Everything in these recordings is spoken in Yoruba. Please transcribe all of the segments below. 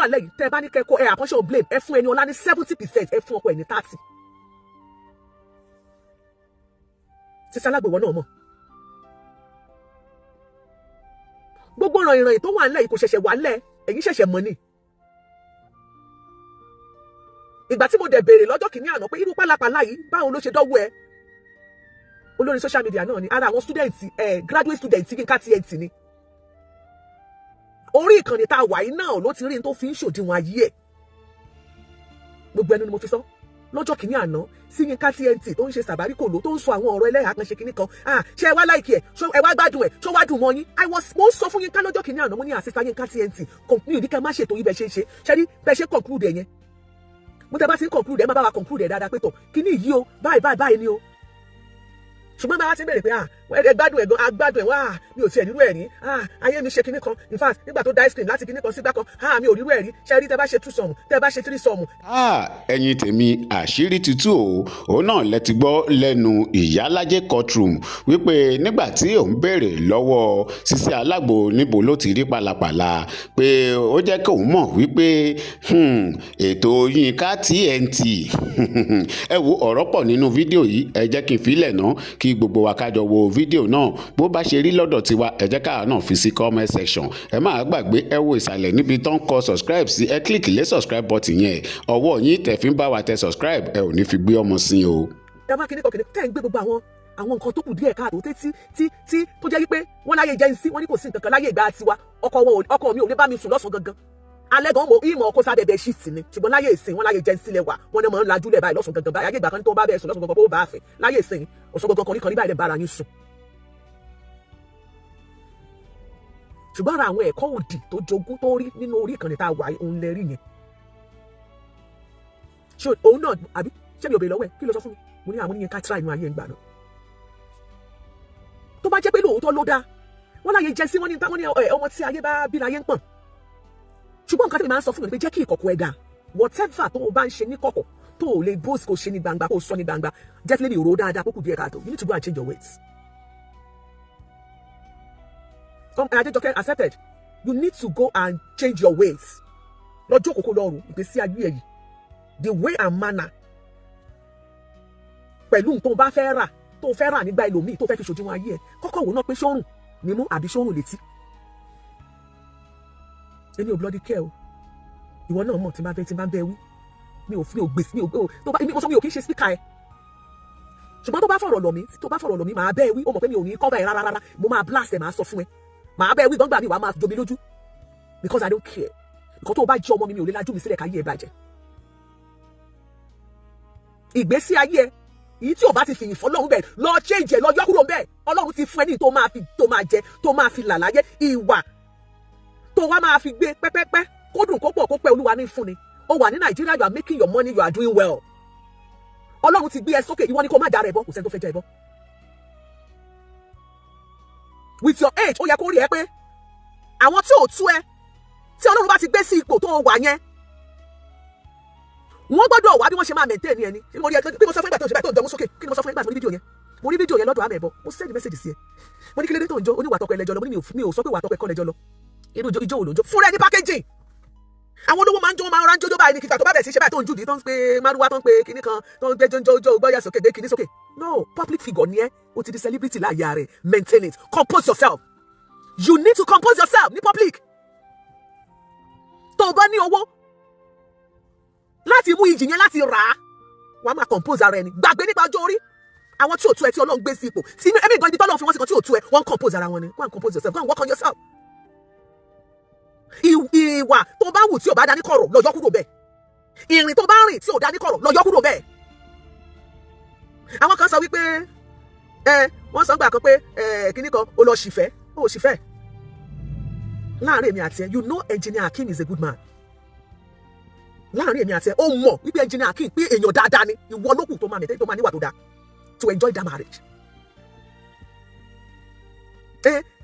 wà lẹ́yìn tẹ́ ẹ bá ní kẹ́kọ̀ọ́ ẹ àkọ́ṣe blame ẹ fún Ẹniọlá ní 70%, ẹ fún ọkọ ẹ̀ ní 30. Sisi Alágbo ìwọ náà mọ̀. Gbogbo ìrànyìn tó wà ńlẹ̀ yìí kò ṣẹ̀ṣẹ̀ wà ńlẹ̀, ẹ̀yin ṣẹ̀ṣẹ̀ mọ̀ ni. Ìgbà tí mo dẹ̀ béèrè lọ́jọ́ kìíní àná pé irú pálapàla yìí báwo ló ṣe dọ́wọ́ ẹ? Olórí social media náà ni ara àwọn student graduate student Yinka TNT ni. Orí ìkànnì tá a wà yìí náà ló ti rí n tó fi ń ṣòdiwọ̀n ayé ẹ̀. Gbogbo ẹnu ni mo fi sọ lọ́jọ́ kìíní àná sí Yinka TNT tó ń ṣe sàbáríkòló tó ń sọ àwọn ọ̀rọ̀ ẹlẹ́yà kan ṣe kìíní kan, ṣé ẹ wá láìkí ẹ̀, ṣé ẹ wá gbádùn ẹ̀, ṣé wá dùn mọ́ yín? Mo ń sọ fún Yinka lọ́jọ́ kìíní àná, mo ní àsìsá Yinka TNT mi ò ní kẹ́ má ṣètò yìí bẹ́ẹ̀ ṣe ń ṣe, ṣe rí bẹ́ẹ̀ ṣe conclude ẹ̀ yẹn. Mo tẹ́ bá ti ń conclude ẹ̀, má bá wa conclude ẹ̀ dáadáa pé tọ̀ kìíní yìí o, báyìí báyìí báyìí ni o. Ṣùgbọ́n bá wa ti ń bèrè pé ẹ gbádùn ẹ̀ gan, agbádùn ẹ̀ wá, mi ò tiẹ̀ rírú ẹ̀ rí, ayé mi ṣe kinní kan, in fact nígbà tó da ice cream láti kinní kan sígbà kan, mi ò rírú ẹ̀ rí, ṣe rí tẹ́ bá ṣe 2 sọ̀mù, tẹ́ bá ṣe 3 sọ̀mù. Ẹ̀yin tèmi, àṣírí tútù o, òun náà lẹ ti gbọ́ lẹ́nu Ìyálájé courtroom wípé nígbà tí òun béèrè lọ́wọ́ Sisi Alágbo níbo ló ti rí pálapàla, pé ó jẹ́ kí òun mọ̀ wípé ètò Yinka TNT. Ẹ wo ọ̀rọ̀ pọ̀ nínú fídíò yìí, ẹ jẹ́ kí n filẹ̀ ná kí gbogbo wa ká jọ wo fídíò náà. Bó bá ṣe rí lọ́dọ̀ tiwa, ẹ jẹ́ káwa náà fi sí comment section. Ẹ má gbàgbé, ẹ wo ìsàlẹ̀ níbi tó ń kọ subscribe sí, ẹ click lé subscribe button yẹn. Ọwọ́ yín tẹ̀ fi ń bá wa tẹ subscribe, ẹ ò ní fi gbé ọmọ sí o. Ẹ má kíní kan kíní tẹ́ ń gbé gbogbo àwọn nǹkan tó kù díẹ̀ káàtó tí tí tó jẹ́ wípé wọ́n láyé jẹ́ nsí, wọ́n ní kò sí nǹkan kan láyé ìgbà tiwa, ọkọ mi ò ní bá mi sùn lọ́sàn-án gangan, alẹ́ gan mo ìmọ̀ ọkọ sábẹ́ bẹ́ẹ̀ ṣíìtì ni. Ṣùgbọ́n láyé ìsìn wọn láyé jẹ́ nsí lẹ́wà, wọn ní mọ̀ ń lajú lẹ̀ báyìí lọ́sàn gangan báyìí. Ayé ìgbà kan tó bá bẹ́ẹ̀ sùn lọ́sàn gangan kó bá a fẹ́, láyé ìsìn ọ̀sán gangan kan ní báyìí lè bára yín sùn. Ṣùgbọ́n ara àwọn ẹ̀kọ́ òdì tó jogún tó rí nínú orí ìkànnì tá a wà òun lẹ rí yẹn. Ṣé òun náà àbí ṣé mi ò béèrè lọ́wọ́ ẹ̀ kí ló sọ fún mi? Mo ní àwọn Yinka try inú ayé ìgbà náà. Tó bá jẹ́ pé lóòótọ́ ló dáa, wọ́n láyé jẹ́ sí wọ́n ní ọmọ tí ayé bá bí láyé ń pọ̀n. Ṣùgbọ́n nǹkan tí mi máa ń sọ fún mi pé jẹ́ kí ìkọ̀kọ̀ ẹ̀ dáa, whatever tó o bá ń ṣe ní kọ̀kọ̀ tó o lè bóòsì kò ṣe ní gbangba kó o sọ ní gbangba, definitely rò dáadáa kó kù díẹ̀ káàtó. You need to go and change your ways. Adejoke accepted. You need to go and change your ways. Lọ́jọ́ kókó lọ́rùn ìgbésí ayé ẹ̀ yìí, the way and manner pẹ̀lú nǹkan bá fẹ́ rà tó fẹ́ rà nígbà ẹlòmíì tó fẹ́ fi ṣòdiwọ̀n ayé ẹ̀, kọ́kọ́ wò náà pé ṣórùn nímú àbí ṣórùn létí. Èmi ò bloody care o. Ìwọ náà mọ̀ tí n bá fẹ́ tí n bá bẹ́ wí, mi ò fi ò gbèsè mi ò tó bá mi sọ mi ò kí ń ṣe speaker ẹ. Ṣùgbọ́n tó bá fọ̀rọ̀ lọ̀ mí, tó bá fọ̀rọ̀ lọ̀ mí, màá bẹ́ wí. Ó mọ̀ pé mi ò ní cover ẹ rárá rárá, mo máa blast ẹ, màá sọ fún ẹ, màá bẹ́ wí gbọ́ngbà mi, wàá máa jomi lójú because I don't care. Nǹkan tó o bá jẹ́ ọmọ mi, mi ò lè lajú mi sílẹ̀ káyé ẹ bàjẹ́. Ìgbésí ayé ẹ èyí tí o bá ti fìyìn fọlọ́run bẹ́ẹ̀ lọ change ẹ, lọ yọ kúrò bẹ́ẹ̀. Ọlọ́run ti fún ẹ ní tó máa fi tó máa jẹ tó máa fi là láyé, ìwà tó wá máa fi gbé pẹ́pẹ́pẹ́ kó dùn kó pọ̀ kó pẹ́, Olúwa ní fún ni. O wà ní Nàìjíríà, you are making your money, you are doing well. Ọlọ́run ti gbé ẹ sókè, ìwọ ni kó má dára ẹ bọ́, kò sẹ́ni tó fẹ́ jẹ ẹ bọ́. With your age, ó yẹ kó rí ẹ pé àwọn tí ò tú ẹ tí Ọlọ́run bá ti gbé sí ipò tó wà yẹn, wọ́n gbọ́dọ̀ wá bí wọ́n ṣe máa maintain ẹni. Mo rí ẹ kí mo sọ fún ìgbà tó ń ṣe báyìí tó ń jọmú sókè, kí ni mo sọ fún ìgbà tí mo rí fídíò yẹn? Mo rí fídíò yẹn lọ́dọ̀ àmì ẹ̀bọ, mo send message sí ẹ. Mo ní kí lédè tó ń jó, oníwà tọkọ ẹlẹ́jọ́ lọ, mo ní mi ò sọ pé wà tọkọ ẹkọ lẹ́jọ́ lọ. Irú ijó wo ló ń jó? Fúnra ẹ ní packaging. Àwọn olówó máa ń jó, máa ń ránjójó báyìí ní kíkà tó bá bẹ̀rẹ̀ sí ṣe báyìí tó ń jùdí, tó ń pe márúwá, tó ń pe kinní kan, tó ń gbé jójójó gbọ́yà sókè, gbé kinní sókè. No, public figure ni ẹ, o ti di celebrity láàyè rẹ, maintain it, compose yourself. You need to compose yourself ní public. Tó o bá ní owó láti mú ìjì yẹn láti rà á, wàá máa compose ara ẹni. Gbàgbé nípa ọjọ́ orí. Àwọn tí ò tú ẹ tí Ọlọ́run gbé sí ipò tí ẹ̀mí gan ibi tọ́lọ́run fi wọ́n sí kan tí ò tú ẹ, wọ́n compose ara wọn ni. Go and compose yourself, go and work on yourself. Ìwà tó bá wù tí ò bá dání kọ̀rọ̀, lọ yọ kúrò bẹ́ẹ̀. Ìrìn tó bá rìn tí ò dání kọ̀rọ̀, lọ yọ kúrò bẹ́ẹ̀. Àwọn kan sọ wípé wọ́n sọ gbà kan pé kíní kan ó lọ ṣìfẹ́, ó ṣìfẹ́ láàrin èmi àti ẹ. You know Engineer Akeem is a good man. Láàrin èmi àti ẹ, ó mọ̀ wípé Engineer Akeem pé èèyàn dáadáa ni. Ìwọ lókù tó máa mẹ̀tẹ́ tó máa níwà tó dáa to enjoy that marriage.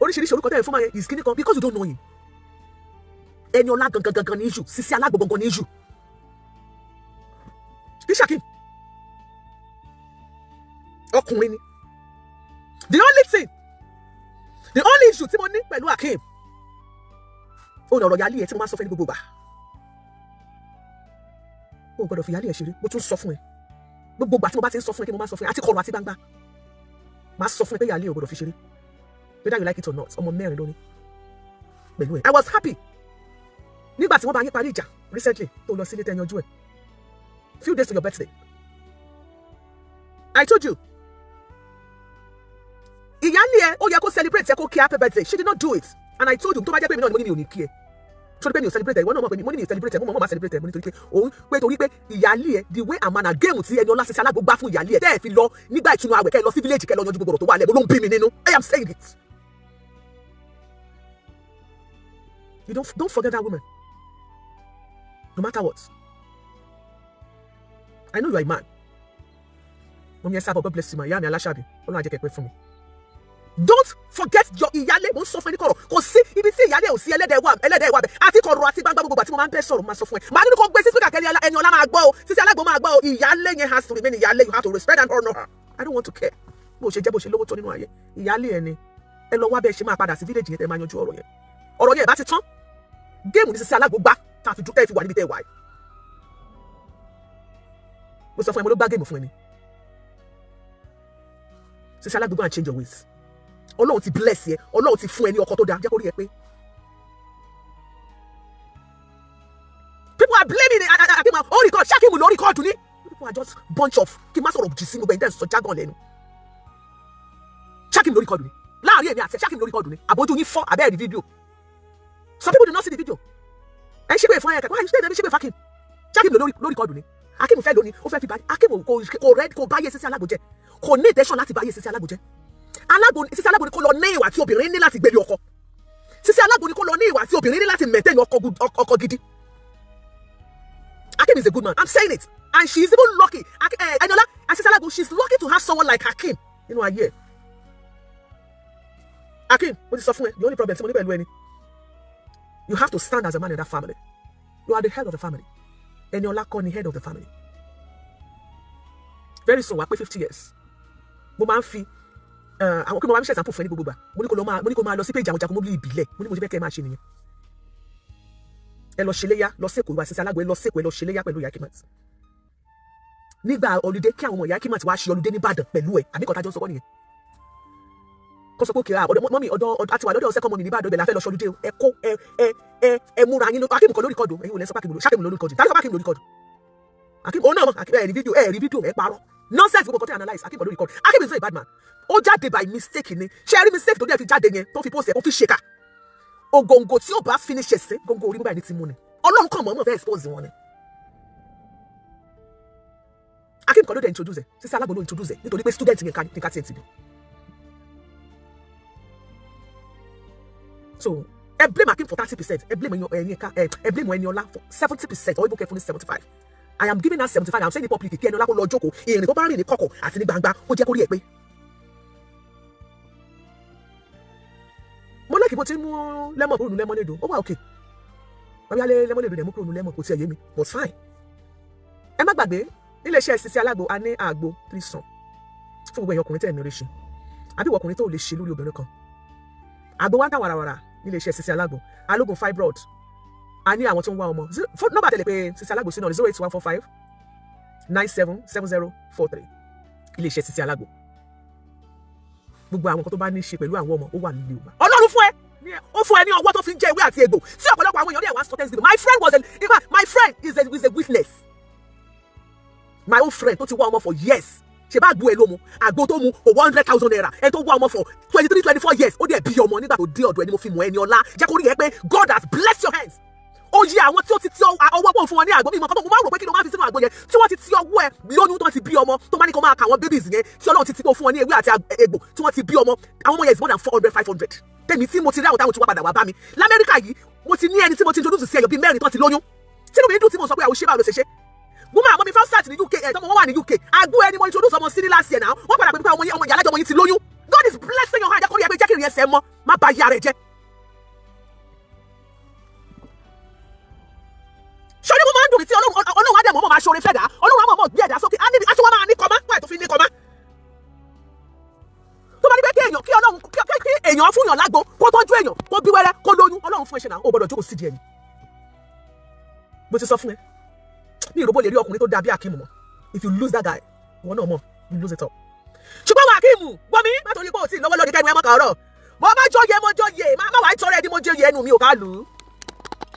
Oríṣiríṣi orúkọ tẹ́lẹ̀ fún ma yẹn is kíní kan because you don't know him. Ẹniọlá gangan gangan ní issue, Sisi Alágbo gangan ní issue. Kí Akeem ọkùnrin ni. The only thing, the only issue tí mo ní pẹ̀lú Akeem, ó ní ọ̀rọ̀ yálé ẹ̀ tí mo máa ń sọ fẹ́ ní gbogbo ìgbà. O gbọ́dọ̀ fi ìyáálé ẹ̀ ṣeré. Mo tún sọ fún ẹ, gbogbo ìgbà tí mo bá ti ń sọ fún ẹ kí mo máa sọ fún ẹ, àti kọ̀rọ̀ àti gbangba, máa sọ fún ẹ pé ìyáálé ò gbọ́dọ̀ fi ṣeré, whether you like it or not. Ọmọ mẹ́rin lónìí pẹ̀lú ẹ. I was happy nígbà tí wọ́n bá yín parí ìjà recently, tó lọ sílé tẹ́ yanjú ẹ̀ few days to your birthday. I told you, ìyáálé ẹ ó yẹ kó celebrate ẹ, kó kí happy birthday. She did not do it, and I told you, tó bá jẹ́ pé èmi náà ni, mo ní mi ò ní kí ẹ sọ pé mi ò celebrate ẹ. Ìwọ náà mọ̀ pé mo ní mi ò celebrate ẹ, mo mọ̀ mọ̀ máa celebrate ẹ. Mo ní torí pé òun pé torí pé ìyáálé ẹ, the way and manner game tí ẹni ọlá Sisi Alágbo gbá fún ìyáálé ẹ, tẹ́ ẹ fi lọ nígbà ìtúnu àwẹ̀, kẹ́ ẹ lọ sí village, kẹ́ ẹ lọ yanjú gbogbo ọ̀rọ̀ tó wà lẹ̀, mo ló ń bí mi nínú. I am saying it. You don't forget that woman, no matter what. I know you are a man. Mummy ẹ sábà, God bless you ma. Ìyá mi aláṣàbí, Ọlọ́run á jẹ́ kẹ́ pẹ́ fún mi. Don't forget your ìyálé. Mo ń sọ fún ẹ ní kọ̀rọ̀, kò sí ibi tí ìyálé ò sí, ẹlẹ́dẹ̀ wà, ẹlẹ́dẹ̀ wà bẹ́ẹ̀, àti kọ̀rọ̀ àti gbangba. Gbogbo àti mo máa ń bẹ́ sọ̀rọ̀, máa sọ fún ẹ, màá nínú kó gbé sí speaker kẹ́lẹ́, ẹni ọlá máa gbọ́ o, Sisi Alágbo máa gbọ́ o. Ìyálé yẹn has to remain ìyálé. You have to respect and honour her. I don't want to care bó ṣe jẹ́, bó ṣe lówó tó nínú ayé, ìyálé ẹ ni. Ẹ lọ wá bẹ́ẹ̀ ṣe máa padà sí village yẹn, tẹ́ máa yanjú ọ̀rọ̀ yẹn. Ọ̀rọ̀ yẹn bá ti tán, game ní Sisi Alágbo gbá tá a fi tẹ́ fi wà níbi tẹ́ wà yìí. Mo sọ fún ẹ, mo ló gbá game fún ẹ ni. Sisi Alágbo, go and change your ways. Ọlọ́run ti bless ẹ, Ọlọ́run ti fún ẹ ní ọkọ tó dáa. Jẹ́ kó rí ẹ pé. People are blaming Akim. Ó record, ṣé Akim ló record ni? People are just bunch of, kí n má sọ̀rọ̀ jù sí gbogbo ẹ̀yin tẹ́ ń sọ jargon lẹ́nu. Ṣé Akim ló record ni? Láàrin èmi àti ẹ̀, ṣé Akim ló record ni? Àbójú yín fọ́ abẹ́ẹ̀rí fídíò. Some people do not see the video. Ẹ ń ṣépè fún ẹ kẹ́kọ̀ọ́, ẹ ń ṣépè fún Akim. Ṣé Akim ló record ni? Akim fẹ́ lónìí, ó fẹ́ fi bá Akim kò rẹ́ kò báyé Sisi Alágbo jẹ́. Kò ní intention láti báyé Sisi Alágbo jẹ́. Alágbo, Sisi Alágbo ni kó lọ ní ìwà tí obìnrin ní láti gbélé ọkọ. Sisi Alágbo ni kó lọ ní ìwà tí obìnrin ní láti maintain ọkọ gidi. Akim is a good man, I'm saying it, and she is even lucky. Eniola and Sisi Alágbo, she is lucky to have someone like Akim nínú ayé ẹ. Akim, mo ti sọ fún ẹ, the only problem tí mo ní pẹ̀lú ẹni, you have to stand as a man in that family. You are the head of the family. Eniola kọ́ ni head of the family. Very soon wàá pé 50 years. Mo máa ń fi àwọn kí mo máa ń ṣe example fún ẹ ní gbogbo gbà. Mo ní kó máa lọ sí page àwọn Jagunmólú ìbílẹ̀. Mo ní mo ṣe fẹ́ kẹ́ ẹ máa ṣe nìyẹn. Ẹ lọ ṣẹlẹ́yà lọ sẹ́kọ̀ọ́, ìwà Sisi Alágbo, ẹ lọ sẹ́kọ̀ọ́, ẹ lọ ṣẹlẹ́yà pẹ̀lú ìyá Kimat nígbà holiday, kí àwọn ọmọ ìyá Kimat wá ṣe holiday nìbàdàn pẹ̀lú ẹ. Àbí kọ́tà jọ ń sọ kọ́ nìyẹn? Kó sọ pé òkè ọ̀dọ̀ mummy, ọ̀dọ̀ àti wà lọ́dọ̀ second mummy nìbàdàn, ibẹ̀ la fẹ́ lọ ṣe holiday o. Ẹ kó ẹ ẹ ẹ ẹ múra yín. Akim kọ́ lórí kọ́dù. Ẹ̀yin ò lẹ́ sọ pé Akim lórí, ṣáàkìm lórí kọ́dù tàbí sọ pé Akim lórí kọ́dù. Akim òun náà mọ̀. Akim, ẹ rí fídíò, ẹ rí fídíò, ẹ parọ́, nonsense. Gbogbo kọ́tẹ́ analyse, Akim kọ́ lórí kọ́dù. Akim is not a bad man. Ó jáde by mistake ni. Ṣé ẹ rí mistake tó dẹ̀ fi jáde yẹn, tó fi post ẹ̀, ó fi ṣèkà ògòǹgò tí ó bá finish ẹ̀sìn góńgó orí báyìí ní ti mú ni. Ọlọ́run kàn mọ̀ọ́mọ̀ fẹ́ expose wọn ni. Akim kọ́ ló dẹ̀ introduce ẹ̀. Sisi Alágbo ló introduce ẹ̀, nítorí pé student ní ká tiẹ̀ ti bí. So ẹ blame Akim for 30%, ẹ blame ẹni ẹka, ẹ blame Eniola for 70%, or even kẹ́ fún ní 75. I am giving her 75. I am saying it publicly, kí Eniola kó lọ jókòó. Ìrìn tó bá rìn ní kọ̀kọ̀ àti ní gbangba, kó jẹ́ kó rí ẹ pé. Mo like bó ti mú lemon kúrò ní lemonade, ó wà òkè. Bàbá alẹ́ lemonade rẹ̀ mú kúrò ní lemon, kò tiẹ̀ yé mi, but fine. Ẹ má gbàgbé, nílé iṣẹ́ Sisi Alágbo, a ní àgbo threesome fún gbogbo ẹ̀yin ọkùnrin tẹ̀ ní orí ṣe, àbí ìwọ ọkùnrin tó lè ṣe lórí obìnrin kan. Àgbo wa ń tà wàràwàrà nílé iṣẹ́ Sisi Alágbo. Alógun fibroid, a ní àwọn tó ń wá ọmọ. Nọ́mbà tẹ̀lé pé Sisi Alágbo sí náà 08145977043. Ilé iṣẹ́ Sisi Alágbo, gbogbo àwọn nǹkan tó bá ní í ṣe pẹ̀lú àwọn ọmọ, ó wà nílé wa. Ọlọ́run fún ẹ, ó fún ẹ ní ọwọ́ tó fi ń jẹ ewé àti egbò tí ọ̀pọ̀lọpọ̀ àwọn èèyàn ní ẹ̀wọ̀n sọ thanksgiving. My friend was a in fact, my friend is a witness. My own friend tó ti wá ọmọ for years, ṣe bá àgbo ẹ ló mu, àgbo tó mu kò ₦100,000. Ẹ tó wá ọmọ for 23, 24 years, ó dẹ̀ bí ọmọ nígbà tó dé ọ̀dọ̀ ẹni. Mo fi mọ̀, ẹni ọlá, jẹ́ kó rí ẹ pé God has blessed your hands. Ó yẹ àwọn tí ó ti ti ọwọ́ pọ̀ fún wọn ní àgbo mímọ́ kọ́tọ́. Mo máa rò pé kí ló máa fi sínú àgbo yẹn tí wọ́n ti ti ọwọ́ ẹ lóyún, tó ti bí ọmọ, tó máa ní kó máa kà wọ́n babies yẹn, tí Ọlọ́run ti ti kó fún wọn ní ewé àti egbò tí wọ́n ti bí ọmọ. Àwọn ọmọ yẹn is more than 400, 500. Tèmi tí mo ti rí àwọn táwọn tí wọ́n padà wá bá mi lamẹ́ríkà yìí, mo ti ní ẹni tí mo ti introduce sí ẹyọ bíi mẹ́rin tó ti lóyún, tínú mi dùn, tí mo sọ pé àwọn ṣé, báwo ló ṣe ṣe? Mo máa mọ mi first ní UK ẹ̀, tọmọ wọn wà ní UK. Àgbo ẹni mo introduce ọmọ sí ní last year náà, wọ́n padà pé pé ọmọ yẹn, ọmọ ìyá ọmọ yìí ti lóyún. God is blessing your hand. Jẹ́ kó rí ẹ pé, jẹ́ kí ìrìn ẹsẹ̀ mọ́, má ba ìyá rẹ̀ jẹ́. Sọ́ni mo máa ń dùn mí tí Ọlọ́run á dẹ̀ mọ́ máa ṣoore fẹ́ dà. Ọlọ́run á mọ̀ mọ̀ gbé ẹ̀dá sókè, á níbi á tún wá máa ní kọ́má wáyé tó fi ní kọ́má. Tó bá ní pé kí èèyàn, kí Ọlọ́run, kí èèyàn fún yàn lágbo, kó tọ́jú èèyàn, kó bí wẹ́rẹ́, kó lóyún, Ọlọ́run fún ẹ ṣe náà, ó gbọ́dọ̀ jókòó sídìí ẹni. Mo ti sọ fún ẹ, mi Ní ìròbó lè rí ọkùnrin tó dàbí Akeem mọ́. If you lose that guy, ìwọ náà mọ̀, you lose it all. Ṣùgbọ́n wà Akeem gbọ́ mi, má torí pé o ti lọ́wọ́ lórí kẹ́nu ẹ mọ́ kàárọ̀. Mo má jọyè, mo jọyè, má wàá tọrọ ẹni mo jọyè, ẹnu mi ò ká lù ú.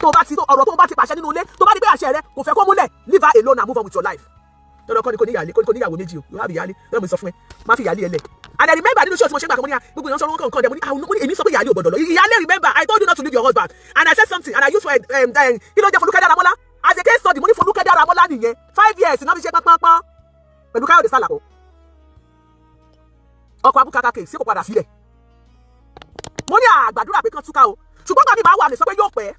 Tó bá ti ọ̀rọ̀ tó bá ti pàṣẹ nínú ilé, tó bá ní pé àṣẹ rẹ kò fẹ́ kó múlẹ̀, leave her alone and move on with your life. Tọ́lọ́ kọ́ni kò níyàlé, kò níyàwó méjì o, you have ìyálé, lọ́mọ mi sọ fún ẹ, má fi ìyálé ẹ lẹ̀. And I remember nínú show tí mo ṣe gbà kan, mo ní gbogbo èèyàn sọ wọn kàn dẹ̀, mo ní àwọn mo ní èmi sọ pé ìyálé ò gbọdọ̀ lọ. Ìyálé, remember I told you not to leave your husband, and I said something and I used for kí ló jẹ́ Folúkẹ́ Dáramọ́lá as a case study. Mo ní Folúkẹ́ Dáramọ́lá nìyẹn, 5 years náà fi ṣe pánpánpán pẹ̀lú Káyọ̀dé Sálàkọ́, ọkọ̀ abúkaka kè sí kò padà sílẹ̀. Mo ní àgbàdúrà pé kán túká o, ṣùgbọ́n gbàmí máa wà lè sọ pé yóò pẹ́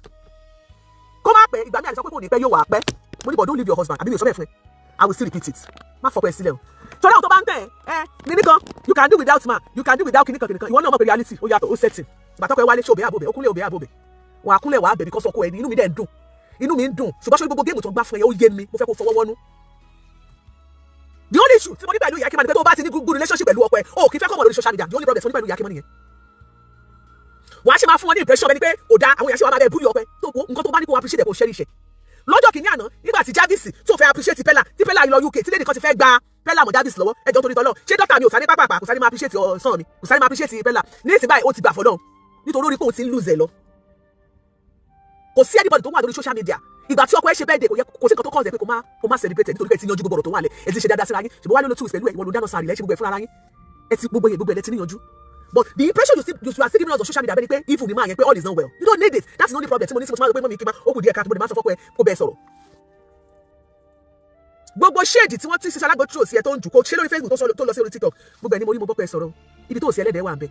kó má pẹ́, ìgbà mi àlè sọ pé kò ní pẹ́, yóò wà pẹ́. Mo ní but don't leave your husband. Àbí mi ò sọ bẹ́ẹ̀ fún ẹ? I will still repeat it, má fọkọ ẹ sílẹ̀ o. Torí àwọn tó bá ń tẹ̀ ẹ kíní kan, you can do without man, you can do without kíní kan kíní kan, ìwọ náà mọ̀ pé reality ó yàtọ̀, ó setting. Ìgbà tọ́kọ ẹ wálé, ṣé òbí àbòbẹ̀ ó kúnlẹ̀, òbí àbòbẹ̀ wà á kúnlẹ̀, wà á bẹ̀, because ọkọ ẹ ní. Inú mi dẹ̀ ń dùn, inú mi ń dùn. Ṣùgbọ́n ṣé gbogbo game tó ń gbá fún ẹ ó yé mi? Mo fẹ́ kó fọwọ́ wọnú. The only issue tí mo ní pẹ̀lú ìyá Kíma ni pé tó bá ti ní good relationship pẹ̀lú ọkọ ẹ, o kì í fẹ́ kọ́ mọ̀ lórí social media. The only problem tí mo ní pẹ̀lú ìyá Kíma nìyẹn. Wàá ṣe máa fún wọn ní impression bẹni pé ò da, àwọn èèyàn ṣe wàá máa bẹ bully ọkọ ẹ tó nǹkan tó bá ní kó appreciate ẹ, kó cherish ẹ. Lọ́jọ́ kìíní àná, nígbà tí Jarvis tó fẹ́ appreciate Pella, tí Pella lọ UK, tí lady kan ti fẹ́ gba Pella mọ̀ Jarvis lọ́wọ́, ẹjọ́ torí tọ́lọ́, ṣé dọ́tà mi ò sáré pápá, kò sáré máa appreciate ọ̀sán mi, kò sáré máa appreciate Pella? Ní ìsìn báyìí, ó ti gbà fọlọ́ nítorí orí pé òun ti ń lose ẹ lọ. Kò sí anybody tó wà lórí social media. Ìgbà tí ọkọ ẹ ṣe birthday, kò yẹ kò sí nǹkan tó kàn ẹ pé kò má celebrate, nítorí pé ẹ ti yanjú gbogbo ọ̀rọ̀ tó wà lẹ̀, ẹ ti ṣe dáadáa síra yín. Ṣùgbọ́n wálé ló tún pẹ̀lú ẹ, ìwọ ló dáná sáré lẹ́ ṣe gbogbo ẹ fúnra yín, ẹ ti gbogbo yẹn, gbogbo ẹ lẹ ti níyanjú. But the impression you are still giving us on social media bẹ́ẹ̀ ni pé if ni máa yẹn pé all is not well. You don't need it. That's the only problem tí mo ní, tí mo ti máa ń sọ pé mọ́mí kí n máa ó kù díẹ̀ káàtó, mo lè máa sọ fọ́kọ ẹ kó bẹ́ẹ̀ sọ̀rọ̀. Gbogbo shade tí wọ́n ti ṣiṣẹ́ alágbó tí ò sí ẹ tó ń jù kó ṣe lórí Facebook, tó lọ sí orí TikTok, gbogbo ẹni mo rí, mo gbọ́ pé ẹ sọ̀rọ̀ ibi tó sí ẹlẹ́dẹ̀ẹ́ wà ń bẹ.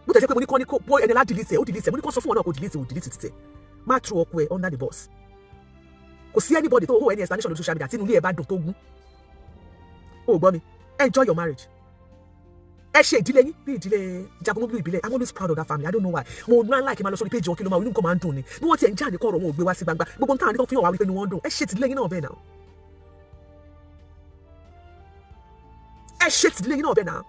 Bó tẹ̀ ṣe pé mo ní kọ́ ní kó bó ẹni lá delete ẹ̀, ó delete ẹ̀. Mo ní kó sọ fún wọn náà kó delete, ó delete títẹ̀. Má throw ọkọ ẹ under the bus. Kò sí anybody tó hold any explanation lórí social media tí inú ilé ẹ bá dùn tó gún. O gbọ́ mi, enjoy your marriage. Ẹ ṣe ìdílé yín bí ìdílé Jagunmólú ìbílẹ̀. I'm always proud of that family. I don't know why. Mo máa ń like máa lọ sórí page wọn, kí ló máa, inú nǹkan máa ń dùn ni. Bí wọ́n ti ẹ̀ ń jáde kọ́ ọ̀rọ̀, wọn ò gbé wá sí gbangba. Gbogbo nǹkan àdéhùn fi hàn wá wípé ni wọ́n ń dùn. Ẹ ṣe ìdílé yín náà bẹ́ẹ̀ náà. Ẹ ṣe ìdílé yín náà bẹ́ẹ̀ náà.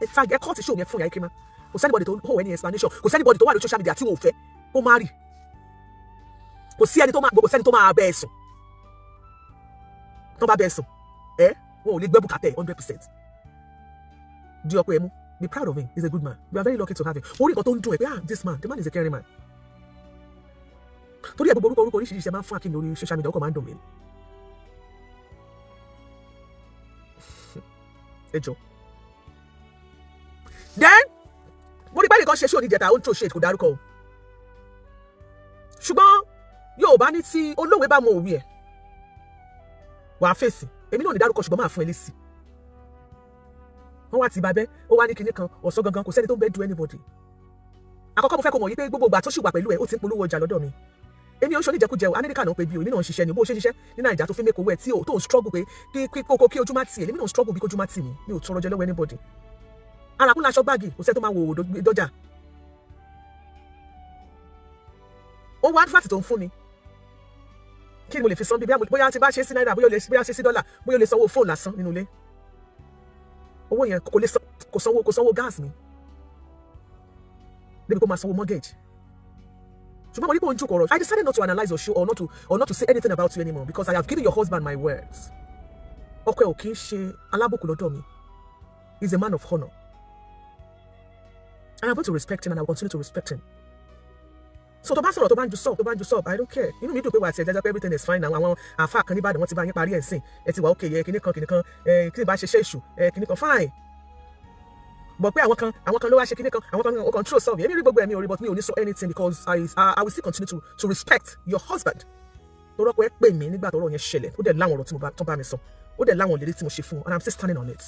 Ẹ tag, ẹ kọ́ ti show yẹn fún ìyá Ikima. Kò sí anybody tó hold any explanation. Kò sí anybody tó wà lórí social media tí wọn ò fẹ́ kó má rí. Kò sẹ́ni tó máa bẹ́ẹ̀ sùn. Tó bá bẹ́ẹ̀ sùn ẹ, wọn ò lè gbẹ́ bùkátà ẹ̀ 100%. Di ọkọ ẹ mú. Be proud of him. He's a good man. We are very lucky to have him. Orí nǹkan tó ń dùn ẹ pé, ah, this man, the man is a caring man. Torí ẹ, gbogbo orúkọ orúkọ oríṣiríṣi ẹ máa ń fún Akin lórí social media, ó kàn máa ń dùn mí. Ẹ jọ. Then mo rí pẹ́ẹ́lí kan ṣe ṣé oníjẹta, ó ń tó ṣe, kò dárúkọ o. Ṣùgbọ́n yóò bá ní tí olóòwe bá mọ òwe ẹ̀ wàá fèsì. Èmi náà ní dárúkọ, ṣùgbọ́n máa fún ẹ lésì. Wọ́n wá ti babẹ́, ó wá ní kinní kan ọ̀sán gangan. Kò sẹ́ni tó ń bẹ́ du anybody. Àkọ́kọ́, mo fẹ́ kó mọ̀ yí pé gbogbo ìgbà tó sì wà pẹ̀lú ẹ̀, ó ti ń polówó ọjà lọ́dọ̀ mi. Èmi ò ń ṣe oníjẹkújẹ o. Amẹ́ríkà náà pé bí o, èmi náà ń ṣiṣẹ́ ni. Bó ṣe ń ṣiṣẹ́ ní Nàìjà tó fi make owó ẹ̀ tí o tó ń struggle pé kí kókó kí ojú má tì ẹ̀, èmi náà ń struggle bí kójú má tì mí. Mi ò tọrọ jẹ lọ́wọ́ anybody. Arakún laṣọ gbági, kò sẹ́ni tó máa wò ó dọ́jà. Owó advert tó ń fún mi, kí ni mo lè fi san? Bí bóyá ti bá ṣe sí náírà, bóyá ṣe sí dọ́là, bóyá o lè sanwó fóònù lásán nínú ilé. Owó yẹn kò lè san, kò sanwó gas mi débi kó máa sanwó mortgage. Ṣùgbọ́n mo rí pé òun jókòó ọ̀rọ̀. I decided not to analyse your show or not to say anything about you anymore because I have given your husband my words. Ọkọ ẹ ò kì í ṣe alábùkù lọ́dọ̀ mi. He is a man of honour and I'm going to respect him and I will continue to respect him. So tó bá sọ̀rọ̀, tó bá ń ju sub, tó bá ń ju sub, I don't care. Inú mi dùn pé wà á ti ẹ̀ jẹ́jẹ́ pé everything is fine now. Àwọn àáfàá kan níbàdàn, wọ́n ti bá yín parí ẹ̀ sìn, ẹ ti wà ókè yẹ kíní kan kíní kan ẹ kí ni bá ṣe ṣe èṣù ẹ kíní kan, fine. But pé àwọn kan ló wá ṣe kíní kan, àwọn kan ó control sub, èmi rí gbogbo ẹ̀mí orí, but mi ò ní sọ anything because I will still continue to respect your husband. Torọ́ pé pè mí nígbà tọ́rọ̀ yẹn ṣẹlẹ̀, ó dẹ̀ láwọn ọ̀rọ̀ tí mo bá tó bá mi sọ, ó dẹ̀ láwọn ìlérí tí mo ṣe fún un, and I'm still standing on it.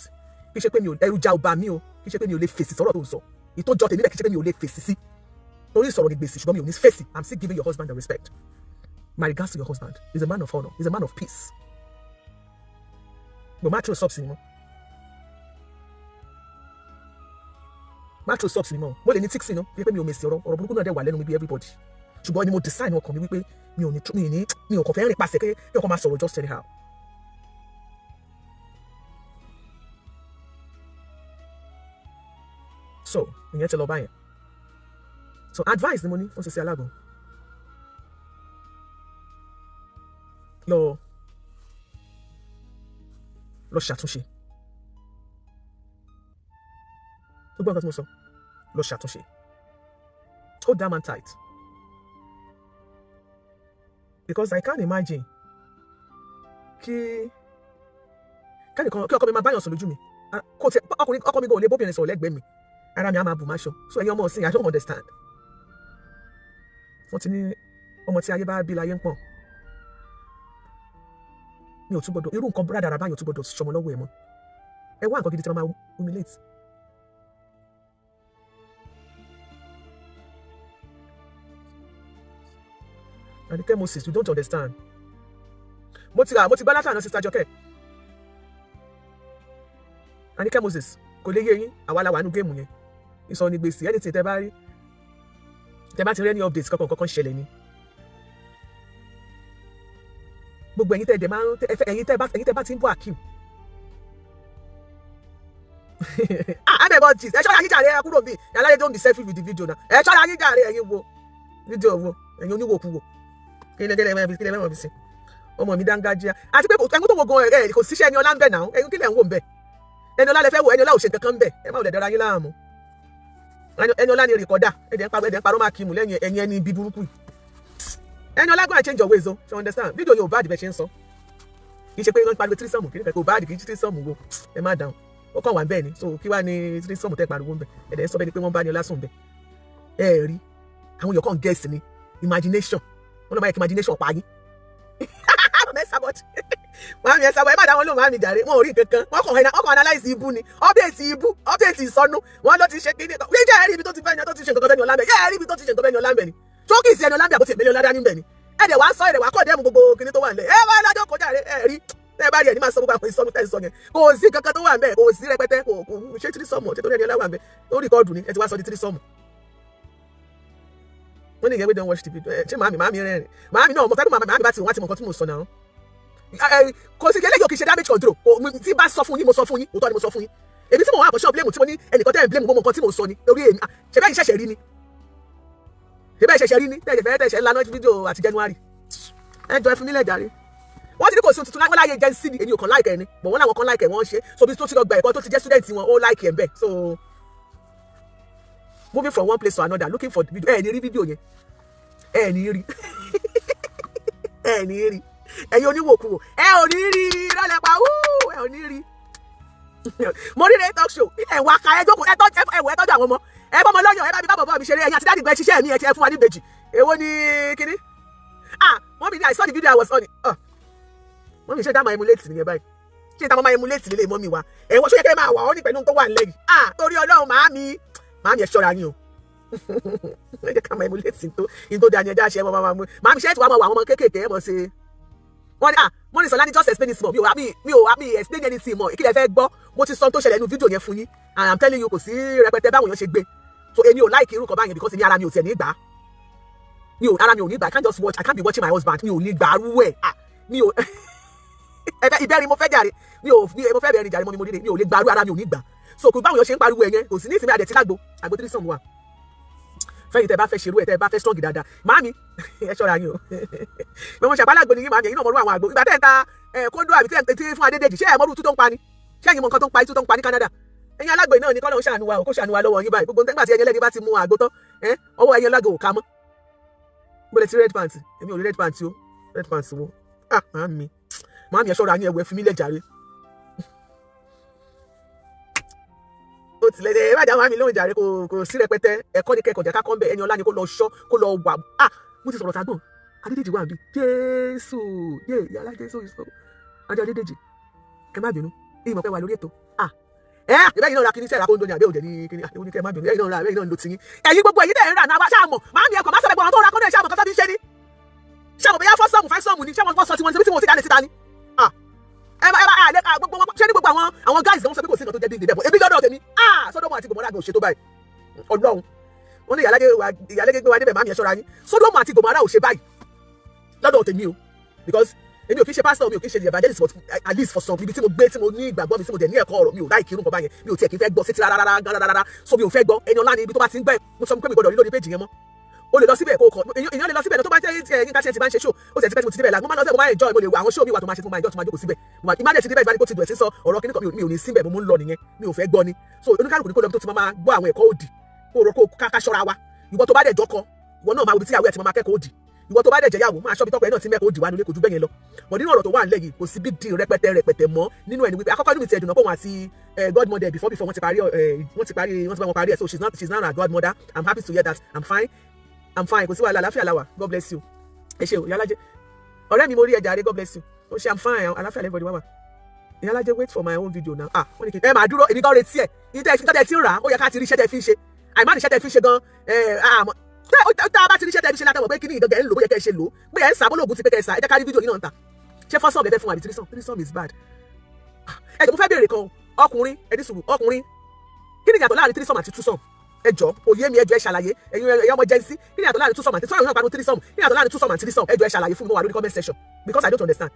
Kì í ṣe pé mi ò ẹrù já ọba mi o, kì í ṣe pé mi ò lè fèsì sọ̀rọ̀ tó ń sọ ìtọ́jọ́ tèmi bẹ́ẹ̀, kì í ṣe pé mi ò lè fèsì sí, torí ìsọ̀rọ̀ ní gbèsè, ṣùgbọ́n mi ò ní fèsì. I'm still giving your husband the respect. My regards to your husband. He's a man of honour. He's a man of peace. But má throw subs ni mọ́, má throw subs ni mọ́. Mo lè ní tíksì náà bí pé mi ò mèsì ọ̀rọ̀, ọ̀rọ̀ burúkú náà dẹ̀ wà lẹ́nu mi bí everybody, ṣùgbọ́n ni mo design ọkàn mi wípé mi ò ní mi ní mi ò kàn fẹ́ rìn pàṣẹ kí ọkàn máa sọ̀rọ̀ just anyhow. So ìyẹn ti lọ báyẹn. So advice ni mo ní fún Sisi Alágbo, lọ Lọ ṣàtúnṣe. Tó gbọ́ nǹkan tí mo sọ, lọ ṣàtúnṣe. Hold that man tight. Because I can't imagine kí kẹ́nìkan kí ọkọ mi máa báyọ̀ sùn lójú mi. Kò tí ọkùnrin ọkọ mi gan ò lè bóbìnrin sọ̀rọ̀ lẹ́gbẹ̀ẹ́ mi. Ara mi á máa bù máṣọ. So ẹ̀yin ọmọ ọ̀sìn, I don't understand. Wọ́n ti ní ọmọ tí ayé bá bí láyé ń pọ̀n. Mi ò tún gbọdọ̀ irú nǹkan rádarà báyìí ò tún gbọdọ̀ ṣọmọ lọ́wọ́ ẹ̀ mọ́. Ẹ wá nǹkan gidi tí wọ́n máa humiliate. Anike Moses, you don't understand. Mo ti rà, mo ti gbá látàná, Sister Jọkẹ́. Anike Moses, kò lè yé yín, àwa la wà nínú game yẹn. Ìsọ̀ ni gbèsè, anything tẹ́ bá rí. Tẹ́ bá ti rí any updates kankan kankan ṣẹlẹ̀ ni. Gbogbo ẹ̀yin tẹ́ dẹ̀ máa ń ẹ̀yin tẹ́ bá ti ń bọ́ Akeem. Ah, abẹ́ gist, ẹ ṣọ́ra yín jàre, ẹ kúrò bí. Aláyé, don't be selfish with the video now. Ẹ ṣọ́ra yín jàre, ẹ̀yin wo. Fídíò wo, ẹ̀yin oníwòkuwò. Kí lè kí lè mẹ́wọ̀n fi sí ọmọ mi dángájíá àti pé ẹ̀yin tó wo gan ẹ̀ kò síṣẹ́ ẹni ọlá ń bẹ̀ náà. Ẹ̀yin kí lẹ̀ ń wò ń bẹ̀? Ẹni ọlá lẹ fẹ́ wò, ẹni ọlá ò ṣe nǹkan kan ń bẹ̀. Ẹ má wò lẹ̀ dára yín láàmú. Ẹni ọlá ni recorder, ẹ̀dẹ̀ ń parọ́ máa kí mu lẹ́yìn ẹ̀yin ẹni ibi burúkú yìí. Ẹni ọlá, go and change your ways o. You understand? Fídíò yóò bá àdìbẹ̀ ṣe ń sọ, kì í ṣe pé wọ́n pariwo threesome kì í kò bá àdì, kì í ṣe threesome wo. Ẹ má dáhùn, ó kàn wá ń bẹ́ẹ̀ ni. So kí wá ní threesome tẹ́ pariwo ń bẹ̀? Ẹ̀dẹ̀ ń sọ bẹ́ẹ̀ ni pé wọ́n bá ní ọlá sùn bẹ́ẹ̀. Ẹ rí àwọn èèyàn kàn guess ni, imagination wọn lọ bá yẹ kí imagination pa yín. Màámi ẹ sábọ, ẹ má dá wọn lóhùn, màámi jàre. Wọn ò rí nǹkan kan, wọn kàn analyse ibú ni, update ibú, update ìsọnù. Wọn ló ti ṣe kíní kan wíjẹ. Ẹ rí ibi tó ti fẹ́ ni tó ti ṣe nǹkan kan bẹ́ẹ̀ ni ọ̀la bẹ́ẹ̀. Ẹ rí ibi tó ti ṣe nǹkan bẹ́ẹ̀ ni ọ̀la bẹ́ẹ̀ ni tó kì í sí ẹni ọ̀la bẹ́ẹ̀ àbótí ẹ̀mẹ́lẹ́ ọ̀la dání bẹ́ẹ̀ ni. Ẹ dẹ̀ wá sọ, ẹ dẹ̀ wá kọ́ dẹ́mu gbogbo kíní tó wà nílẹ̀. Ẹ wá lájọ́ kọjá rẹ. Ẹ rí tẹ́ ẹ bá rí ẹ ní máa sọ gbogbo àwọn ìsọnù tẹ́ ẹ sọ yẹn. Kò sí kankan tó wà ń bẹ̀, kò sí rẹpẹtẹ, kò ṣe threesome ṣe tó ní ẹni ọlá wà ń bẹ̀. Ó record ni, ẹ ti wá sọ di threesome. Wọ́n ní ìyẹn wey don watch the video. Ẹ ṣé màámi, màámi rẹ́rìn, màámi náà mo fẹ́ kó màámi bá ti wọ́n ti mọ̀ nǹkan tí mo sọ náà. Kò sí eléyìí ò kì í ṣe damage control. Kò tí bá sọ fún yín, mo sọ fún yín, òótọ́ ni mo sọ fún yín. Èmi tí mo wà àbọ̀ṣọ́ blame tí mo ní ẹnìkan tẹ́ ẹ̀ blame, mo mọ nǹkan tí mo sọ ni lórí èmi. Ṣe bẹ́ẹ̀ ṣẹ̀ṣẹ̀ rí ni, ṣe bẹ́ẹ̀ ṣẹ̀ṣẹ̀ rí ni tẹ́ẹ̀ fẹ́ tẹ́ẹ̀ lánàá fídíò àti January. Ẹ jọ, ẹ fún mi lẹ̀ jàre. Wọ́n ti ní kò sí tuntun láwọn láyé Gen Z ni. Èmi ò kàn like ẹ̀ ni, but wọ́n láwọn kan like ẹ̀, wọ́n ṣe so bí tó ti lọ gba ẹ̀kọ́ tó ti jẹ́ student wọn, ó like ẹ̀ ń bẹ̀. So moving from one place to another looking for the video, ẹ ní rí fídíò yẹn, ẹ ní rí, ẹ ní rí. Ẹ̀yin oníwòkuwò, ẹ ò ní rí rálẹ̀ pa, ẹ ò ní rí. Mo rí rẹ talk show ẹ wá ká, ẹ jókòó, ẹ tọ́jú ẹ wò, ẹ tọ́jú àwọn ọmọ, ẹ bọ́ ọmọ lọ́yàn, ẹ bá mi bá bàbá mi ṣeré. Ẹ̀yin àti daddy gbẹ ṣiṣẹ́ mi, ẹ ti ẹ fún wa ní ìbejì. Èwo ni kíní? Ah, mummy ni I saw the video, I was on it. Ah, mummy, ṣé dáhùn emulate nìyẹn báyìí? Ṣé táwọn máa emulate lélẹ̀? Mummy wa ẹ̀wọ̀n ṣó yẹ kẹ́ máa wà ọ́ ní pẹ̀lú tó wà nílẹ̀ yìí? Ah, torí Ọlọ́run, màámi, màámi, ẹ ṣọ́ra yín o. Ẹ jẹ́ ká máa emulate tó in tó dáa ní ẹjẹ́ àṣẹ. Ẹ máa màámi, ṣé ẹ̀ tí wàá máa wà àwọn ọmọ kéékèèké ẹ mọ̀ ṣe wọ́n ní. Ah, mo ní Sọlá ní just explain it small. Mi ò mi explain anything mọ́. Ìkílẹ̀ fẹ́ gbọ́? Mo ti sọ tó ṣẹlẹ̀ nínú fídíò yẹn fún yín and I'm telling you, kò sí rẹpẹtẹ báwọn èèyàn ṣe gbé. So èmi ò like irú kan báyẹn because èmi ara mi ò tiẹ̀ ní gbà. Mi ò, ara mi ò ní gbà. I can't just watch, I can't be watching my husband. Mi ò ní gbà arú ẹ̀. Ah, mi ò ẹfẹ ìbẹ́rin mo fẹ́ jàre, mi ò mi mo fẹ́ bẹ̀rin jàre mọ́ mi, mo rí mi ò lè gbà arú, ara mi ò ní gbà. So kò báwọn èèyàn ṣe ń pariwo ẹ̀ yẹn, kò sí ní ìsinmi àdẹ̀tí lágbo àgbo threesome wà fẹ́yìn. Tẹ́ bá fẹ́ ṣerú ẹ̀, tẹ́ bá fẹ́ strong dáadáa, màámi, ẹ ṣọ́ra yín o. Mo mọ̀ ṣàpálàgbò ní yín, màámi. Ẹ̀yin náà mọ̀rú àwọn àgbo ìgbà tẹ́ ń ta kóńdó àbí tẹ́ ń tí fún Adédèjì. Ṣé ẹ̀ mọ̀rú tú tó ń pa ni? Ṣé ẹ̀yin mọ̀ nǹkan tó ń pa, itú tó ń pa ní Canada? Ẹ̀yin alágbò náà ní kọ́lọ́ ń ṣàánú wa o, kó ṣàánú wa lọ́wọ́ yín báyìí. Gbogbo nígbà tí ẹ̀yin ẹlẹ́ni bá ti mu àgbo tán, ọwọ́ ẹ̀yin alágbò ò ká mọ́. Mo lè ti red pant, èmi ò rí red pant o. Red pant wo? Ah, màámi, màámi, ẹ ṣọ́ra yín. Ẹ̀wọ̀, ẹ fi mí lẹ̀ jàre. Ó tilẹ̀ ẹ má dá màámi lóhùn jàre. Kò sí rẹpẹtẹ, ẹ̀kọ́ ní kẹ́kọ̀ọ́ jẹ́ ká kọ́ ń bẹ̀. Ẹni ọlá ni kó lọ ṣọ́, kó lọ wà. Ah, mo ti sọ̀rọ̀ tágbọ̀n. Adédèjì wà níbí. Jésù yé yàrá Jésù ìsọ adé. Adédèjì, ẹ má bínú, ìmọ̀ pẹ́ wà lórí ètò. Ah, ẹ ìbẹ́ yìí náà ra kíní sẹ́ra kóńdó ni àbẹ́ òde ní kíní àwọn oníkẹ́. Ẹ má bínú, ẹ̀yin náà ra, ẹ̀yin náà ń lo tiyín. Ẹ̀yin gbogbo ẹ̀yin tẹ̀ ń rà náà wá ṣáà mọ̀. Màámi, ẹ̀kọ́ má sọ pé àwọn tó ra kóńdó ẹ̀ ṣáà mọ̀ kọ́tọ́ fi ń ṣe ni. Ṣáà mọ̀ bóyá foursome, fivesome ni. Ṣé wọ́n sọ tiwọn ní tí wọ́n ti dálé síta ni? Ah, ẹ má àlẹ́ gbogbo wọn ṣé ní gbogbo àwọn guys wọ́n sọ pé kò sí nǹkan tó jẹ́ big deal. Ebi lọ́dọ̀ tèmi, ah, Sódómù àti Gòmórà gan ò ṣe tó báyìí. Ọlọ́run wọn ní ìyálẹ́gẹ́ gbé wa débẹ̀. Màámi, ẹ ṣọ́ra yín. Sódómù àti Gòmórà ò ṣe báyìí lọ́dọ̀ tèmi o, because èmi ò kí ń ṣe pastor, mi ò kí ń ṣe evangelist, but at least for some ibi tí mo gbé, tí mo ní ìgbàgbọ́ mi, tí mo dẹ̀ ní ẹ̀kọ́ ọ̀rọ̀, mi ò like irú nǹkan báyẹn. Mi ò tiẹ̀ kí n fẹ́ gbọ́ sétí rárá rárá rárá. So mi ò fẹ́ gbọ́. Ẹni ọlá ni ibi tó bá ti ń gbẹ́, mo sọ pé mi gbọ́dọ̀ rí lórí péjì yẹn mọ́. O lè lọ síbẹ̀ kó kọ èèyàn lè lọ síbẹ̀ tó bá jẹ́ Yínká TNT bá ń ṣe show. Ó sì ti pẹ́ tí mo ti débẹ̀ la, mo máa lọ síbẹ̀, mo máa enjoy, mo lè wo àwọn show mi wà tó máa ṣe, tó máa enjoy, tó máa jókòó síbẹ̀. Ìmájẹ̀ ti débẹ̀ ìbáni kó ti dùn ẹ̀ sí sọ ọ̀rọ̀ kíní kan, mi ò ní síbẹ̀, mo mú ń lọ nìyẹn, mi ò fẹ́ gbọ́ ni. So oníkálukú ní kó lọ tó ti máa gbọ́ àwọn ẹ̀kọ́ òdì, kó rọ kó ká ṣọ́ra wa. Ìwọ tó bá dẹ̀ jọkọ, ìwọ náà máa wo ibi tí ìyàwó ẹ̀ ti máa kẹ́kọ̀ọ́ òdì. Ìwọ tó bá dẹ̀ jẹ́yàwó, máa ṣọ́bi tọ́kọ ẹ̀ náà ti mẹ́kọ̀ọ́ òdì wá nílé, kò ju bẹ́yẹn lọ. Bọ̀ nínú ọ̀rọ̀ tó wà nílẹ̀ yìí, kò sí big deal rẹpẹtẹ rẹpẹtẹ mọ́ nínú ẹ̀ ní wípé àkọ́kọ́ inú mi ti ẹ̀dùn náà pé òun àti godmother before wọ́n ti parí, wọ́n ti parí, wọ́n ti bá wọn parí ẹ̀. So she's not, she's now her godmother. I'm happy to hear that. I'm fine, I'm fine, kò sí wàhálà, àlàáfíà làwà. God bless you. Ẹ ṣe o, Ìyálájé ọ̀rẹ́ mi, mo rí ẹ jàre. God bless you. Ó ṣe, I'm fine, àlàáfíà everybody wá wà. Ìyálájé, wait for my own video now. Ah, wọ́n ní kí ẹ máa dúró, èmi gan retí ẹ̀. Ìtẹ́ ìtẹ́ tí ń rà á, ó yẹ ká ti rí iṣẹ́ tẹ́ fi ń ṣe. Àìmá ní iṣẹ́ tẹ́ fi ń ṣe gan, àmọ́ tá a bá ti rí iṣẹ́ tẹ́ fi ṣe látàwọn pé kí ní ìgangan ẹ̀ ń lò, bóyá kẹ́ ẹ ṣe lò ó, bóyá ẹ̀ ń sàbólògùn ti pé kẹ́ ẹ sà. Ẹ jẹ́ ká rí fídíò yìí náà ń ta. Ṣé foursome lẹ́fẹ̀ẹ́ fún wa àbí threesome? Threesome is bad. Ẹ jọ̀ọ́, mo fẹ́ béèrè kan. Ọkùnrin, ẹ ní sùúrù. Ọkùnrin, kí ni ìyàtọ̀ láàrin threesome àti twosome? Ẹ jọ̀ọ́, kò yé mi. Ẹ jọ̀ọ́, ẹ ṣàlàyé. Ẹ̀yin ẹ̀yin ọmọ Gen Z, kí ni ìyàtọ̀ láàrin twosome àti threesome? Pariwo threesome. Kí ni ìyàtọ̀ láàrin twosome àti threesome? Ẹ jọ̀ọ́, ẹ ṣàlàyé fún mi. Mo wà lórí comment section because I don't understand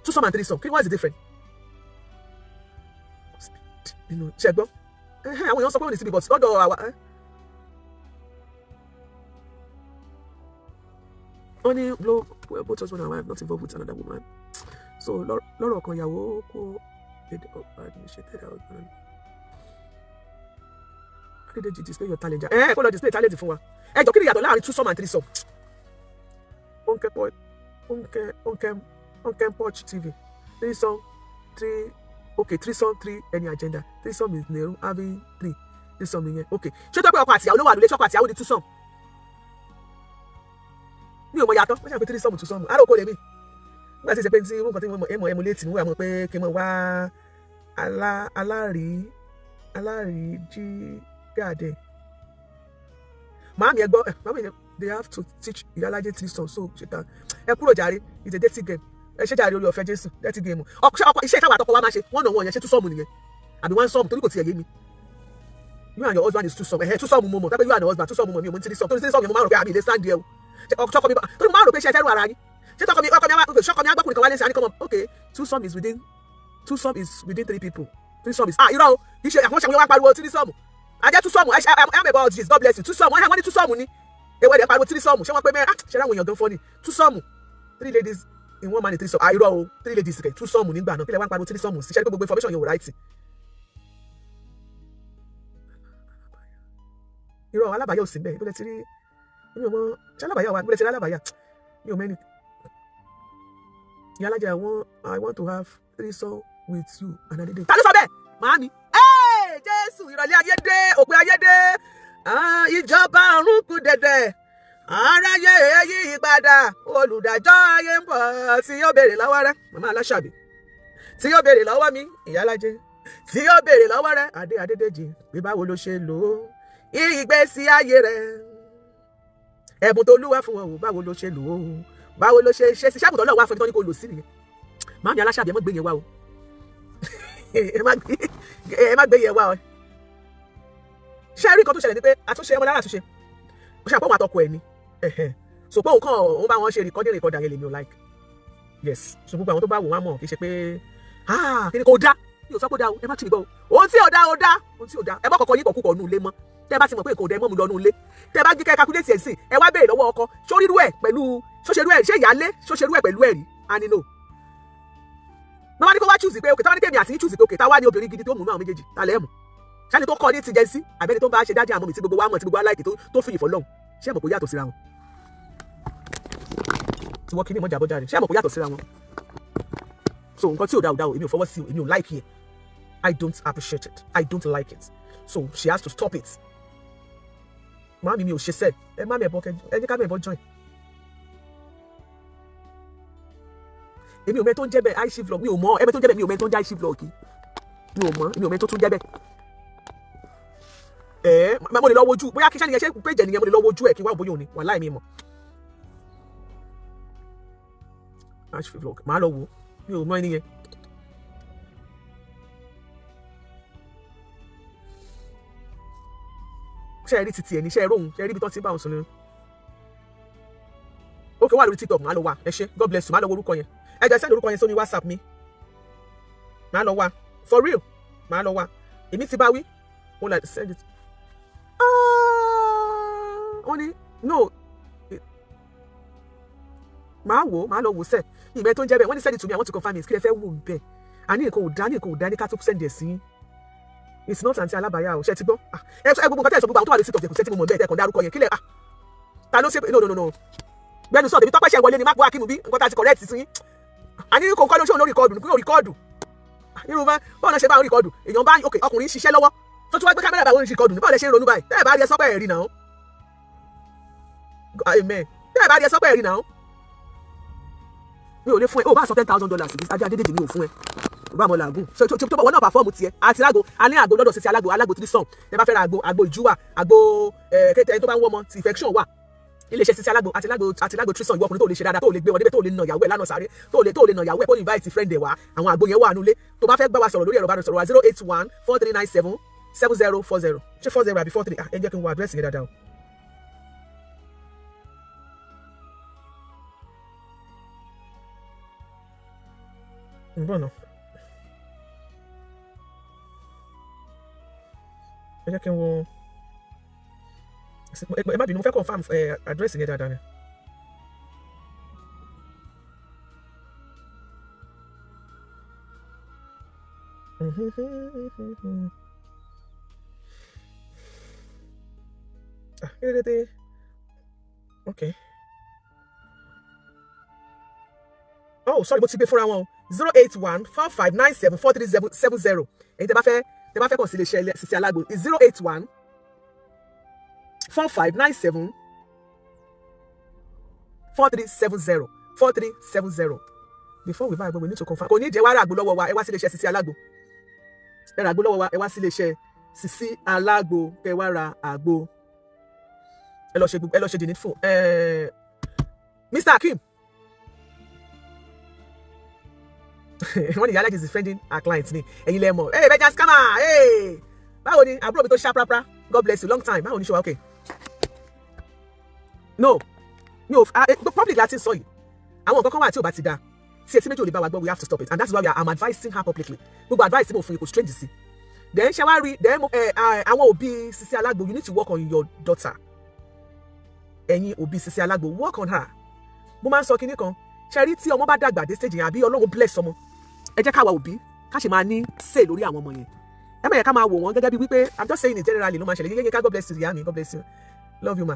twosome and threesome. Kí, what is the difference nínú ṣe gbọ́? Àwọn èèyàn sọ pé wọ́n ní síbi, but lọ́dọ̀ àwa wọ́n ní blow both husband and wife not involved with another woman. So lọ́rọ̀ kan, ìyàwó kó initiated husband. Adédèjì, display your talent. Ẹ kó lọ display talent fún wa. Ẹ jọ, kí ni ìyàtọ̀ láàrin twosome and threesome? Onke pọ Onke Onke Onke Porch TV, threesome, three. Okay, threesome, three, any agenda. Threesome is nero having three. Threesome nìyẹn. Okay, ṣé tó pé ọkọ àtìyàwó ló wà lólé? Ṣọkọ àtìyàwó ni twosome? Mi ò mọ yàtọ̀. Wọ́n ṣàpè threesome, twosome, àrò kò lè mi nígbà tí ìṣe pé tí irú nǹkan tí mo mọ̀ emulate ní wọ́n mọ̀ pé kí n mọ̀ wá alárí alárí jí gàdé. Màámi, ẹ gbọ́ màámi, they have to teach Ìyálájé threesome, so ṣe tán. Ẹ kúrò jàre, it's a dirty game. Ẹ ṣe jàre, orí ọ̀fẹ́ Jésù, dirty game. Ọkọ iṣẹ́ ìtawà àtọkọ wa máa ṣe wọ́n náà wọ́n yẹn, ṣe twosome nìyẹn àbí one some? Torí kò tiẹ̀ yé mi. You and your husband is twosome. Ẹ̀hẹ́, twosome mo mọ̀ tábí you and your husband twosome mo mọ̀. Mi ò mọ̀ ní threesome, torí threesome yẹn, mo máa ń rò pé àmì ilé stand there o. Ṣọkọ mi, torí mo máa ń rò pé ṣe ẹ fẹ́ rú ara yín. Ṣé tọkọ mi, ọkọ mi, ṣọkọ mi agbákùnrin kan wálé sí àníkọ́mọ. Okay, twosome is within three people. Threesome is, ah, irọ́ o, kì í ṣe àwọn ṣàwọn wá pariwo threesome. Ajẹ́ twosome. I am about this. God bless you. Twosome, wọ́n ní twosome ni ewé ẹ̀dẹ̀ pariwo threesome. Ṣé wọ́n pé mẹ́rin? Ah, ṣe láwọn èèyàn gan fọ́ ni. Twosome, three ladies in one man in threesome. Ah, irọ́ o, three ladies kẹ̀, twosome nígbà náà. Kí lẹ wá ń pariwo threesome sí? Ṣe pé gbogbo information yẹn wò right? Irọ́, alábàáyà ò sí bẹ́ẹ̀. Ìbílẹ̀ ti rí, mi ò mọ ṣé alábàáyà wà. Ìbílẹ̀ ti rí alábàáyà, mi ò mẹ́ni. Ìyálájà, I want to have threesome with you and Adede. Ta ló sọ bẹ́ẹ̀? Màámi. Jésù, ìrọ̀lẹ́ ayé dé, òpin ayé dé, ìjọba ọ̀run kù dẹ̀dẹ̀, aráyé yí ìpadà, olùdájọ́ ayé ń bọ̀ tí yóò béèrè lọ́wọ́ rẹ, màmá aláṣàbí, tí yóò béèrè lọ́wọ́ mi, Ìyálájé, tí yóò béèrè lọ́wọ́ rẹ, Adé Adédèjì, pé báwo ló ṣe lò ó ìgbésí ayé rẹ, ẹ̀bùn tó lúwa fún ọ, báwo ló ṣe lò ó, báwo ló ṣe ṣe sí ṣàbùtọ̀ náà wá fún mi tó ní kó lò sí nìyẹn. Màámi aláṣàbí, ẹ má gbé yẹn wá o, ẹ má gbé yẹn wá o. Ṣé rí nǹkan tó ṣẹlẹ̀ ni pé àtúnṣe ọmọ lára àtúnṣe ó ṣe àpò òun àtọkọ ẹ̀ ni. So pé òun kàn òun bá wọn ṣe recording recorder yẹn lèmi ò like. Yes, so gbogbo àwọn tó bá wò wọn mọ̀ kì í ṣe pé, ah, kí ni kò dá. Mi ò sọ pé ó dá o, ẹ má tì mí gbọ́ o. Ohun tí ò dá, ò dá. Ohun tí ò dá, ẹ má kọ́kọ́ yín kọ̀kúkọ̀ nù ilé mọ́. Tẹ́ ẹ bá ti mọ̀ pé kò dá, ẹ mọ́ mu lọ nù ilé. Tẹ́ ẹ bá jí kẹ́ ẹ calculate ẹ̀ sí, ẹ wá béèrè lọ́wọ́ ọkọ, ṣó rírú ẹ̀ pẹ̀lú, ṣó ṣerú ẹ̀, ṣé ìyálé ṣó ṣerú ẹ̀ pẹ̀lú ẹ̀rí? A ní no. Bàbá ní kó wá choose pé okay, táwa ní kémi àti yín choose pé okay, táwa ní obìnrin gidi tó mú náà méjèèjì, ta lẹ́ mú? Ṣáni tó kọ́ ní ti Gen Z, àbẹ́ni tó ń bá ṣe dájú àmọ́ mi tí gbogbo wa mọ̀, tí gbogbo wa like, tó fìyìn fọlọ́hún? Ṣé ẹ mọ̀ kó yàtọ̀ síra wọn? Tí wọ́n kí ní ìmọ̀jà bọ́jà rẹ̀, ṣé ẹ mọ̀ kó yàtọ̀ síra wọn? So nǹkan tí ò dá, ò dá o. Èmi ò fọwọ́ sí o, èmi ò like it. I don't appreciate it, I don't like it. So she has to stop it. Màámi, mi ò ṣe sẹ́ẹ̀. Ẹ má mẹ́bọ, ẹ ní ká mẹ́bọ join. Èmi ò mẹ́ tó ń jẹ́ bẹ́ẹ̀. Aishi Vlog, mi ò mọ̀ ẹ mẹ́ tó ń jẹ́ bẹ́ẹ̀. Mi ò mẹ́ tó ń jẹ́ Aishi Vlog yìí, mi ò mọ̀, mi ò mẹ́ tó tún jẹ́ bẹ́ẹ̀. Ẹ mo lè lọ wojú bóyá kí sẹ́ni yẹn ṣe péjẹ nìyẹn. Mo lè lọ wojú ẹ̀ kí wá bóyá òní wàláì mi mọ̀. Aishi Vlog, màá lọ wò, mi ò mọ̀ ẹni yẹn. Ṣé ẹ rí titi ẹ ní? Ṣé ẹ róhun? Ṣé ẹ rí ibi tó ti ń bá òun sùn ni? Ok, wà lórí TikTok, màá lọ wá. Ẹ ṣé, God bless you. Màá lọ wo orúkọ yẹn. Ẹ jẹ́ send orúkọ yẹn sórí WhatsApp mi, màá lọ wá. For real, màá lọ wá. Èmi ti bá wí mo like send it. Wọ́n ní No, màá wò ó, màá lọ wò sẹ́. Ìmẹ̀ tó ń jẹ́ bẹ́ẹ̀, wọ́n ní send it to me, I want to confirm it. Kí lẹ fẹ́ wò bẹ́ẹ̀? Àní nǹkan ò dá, ní nǹkan ò dá, ní ká tó send ẹ̀ sí yín. It's not àǹtí alábàáyá o, ṣe ti gbọ́? Ẹ gbogbo nǹkan tẹ́ ẹ sọ, gbogbo àwọn tó wà lórí TikTok kò sẹ́ tí mo mọ̀ bẹ́ẹ̀ tẹ́ kàn dárúkọ yẹn. Kílẹ̀ ta ló ṣe? No, no, no, no, gbẹnu sọ tèmi tọ́pẹ́ ṣe wọlé ni má gbọ́ akínú bí nǹkan tá a ti correct sí yín. Àní kò kọ́ ló ṣe òun lórí record, kò record irú bá báwọn náà ṣe bá ń record èèyàn bá ok ọkùnrin ń ṣiṣẹ́ lọ́wọ́ tó tún wá gbé kámẹ́rà báwọn ń record ní. Báwo lẹ ṣe ń ronú báyìí? Tẹ́ ẹ bá rí ẹ sọ́pẹ́ ẹ̀rí náà. Amen. Tẹ́ ẹ bá rí ẹ sọ́pẹ́ ẹ̀rí náà. Mi ò lè fún ẹ. Ó bá sọ $10,000 bí Adé Adédèjì, mi ò fún ẹ. Ó bá mọ làágùn tó wọn náà pàfọ́ọ̀mù tiẹ̀ àti lágbo. A ní àgbo lọ́dọ̀ Sisi Alágbo, Alágbo tírísàn. Ẹ bá fẹ́ ra àgbo, àgbo ìjúwà, àgbo kéte, ẹni tó bá ń wọ́ ọmọ ti infection wà iléeṣẹ́ Sisi Alágbo àti lágbo, àti lágbo tírísàn. Ìwọ ọkùnrin tó lè ṣe dáadáa, tó lè gbé wọn débẹ̀, tó lè nà ìyàwó ẹ̀ lánàá sáré, tó lè nà ìyàwó ẹ̀ kó invite friend ẹ̀ wá, àwọn àgbo yẹn wà nulẹ̀. Tó bá fẹ́ bá wa sọ̀rọ̀ lórí ẹ̀rọ ìbánisọ̀rọ̀ wa, 08143977040. Ṣé 40 àbí 43? Ẹ jẹ́ kí n wo àdírẹ́sì yẹn dáadáa o. Ń bọ̀ náà. Ẹ jẹ́ kí n wo, ẹ má bínú, mo fẹ́ confirm àdírẹ́sì yẹn dáadáa ni. Ah, kí ló dé dé? Okay. Oh, sorry, mo ti gbé fúnra wọn o. 08145974370. Èyí tẹ́ bá fẹ́ kàn sí iléeṣẹ́ Sisi Alágbo, 08145974370, 4370. Before we buy agbo, we need to confirm. Kò ní jẹ́ wá rà àgbo lọ́wọ́ wa, ẹ wá sí iléeṣẹ́ Sisi Alágbo. Ẹ rà àgbo lọ́wọ́ wa, ẹ wá sí iléeṣẹ́ Sisi Alágbo kẹ́ wá ra àgbo. Ẹ lọ ṣe gbogbo, ẹ lọ ṣe the needful. Mr. Akeem, wọ́n ní Ìyá is defending her client ni. Ẹ̀yin lẹ mọ̀. Hey, bẹ́jà scammer, hey, báwo ni àbúrò mi tó ṣá prapra? God bless you, long time. Báwo ni, ṣe wa? Okay, no, mi ò public láti sọ yìí. Àwọn nǹkan kan wà tí ò bá ti da, tí etí méjì ò lè bá wa gbọ́, we have to stop it, and that's why I'm advising her publicly. Gbogbo advice tí mo fún yín kò strange sí. Then ṣe wá rí, then àwọn òbí Sisi Alágbo, you need to work on your daughter. Ẹ̀yin òbí Sisi Alágbo, work on her. Mo máa ń sọ kinní kan, ṣe rí, tí ọmọ bá dàgbà dé stage yẹn, àbí Ọlọ́run bless ọmọ, ẹ jẹ́ káwa òbí ká ṣe máa ní say lórí àwọn ọmọ yẹn. Ẹ má yẹ ká máa wò wọ́n gẹ́gẹ́ bí wípé, I'm just saying it generally, ló máa ṣẹlẹ̀ yẹ́yẹ́ ká. God bless you, ìyá mi, God bless you, love you ma.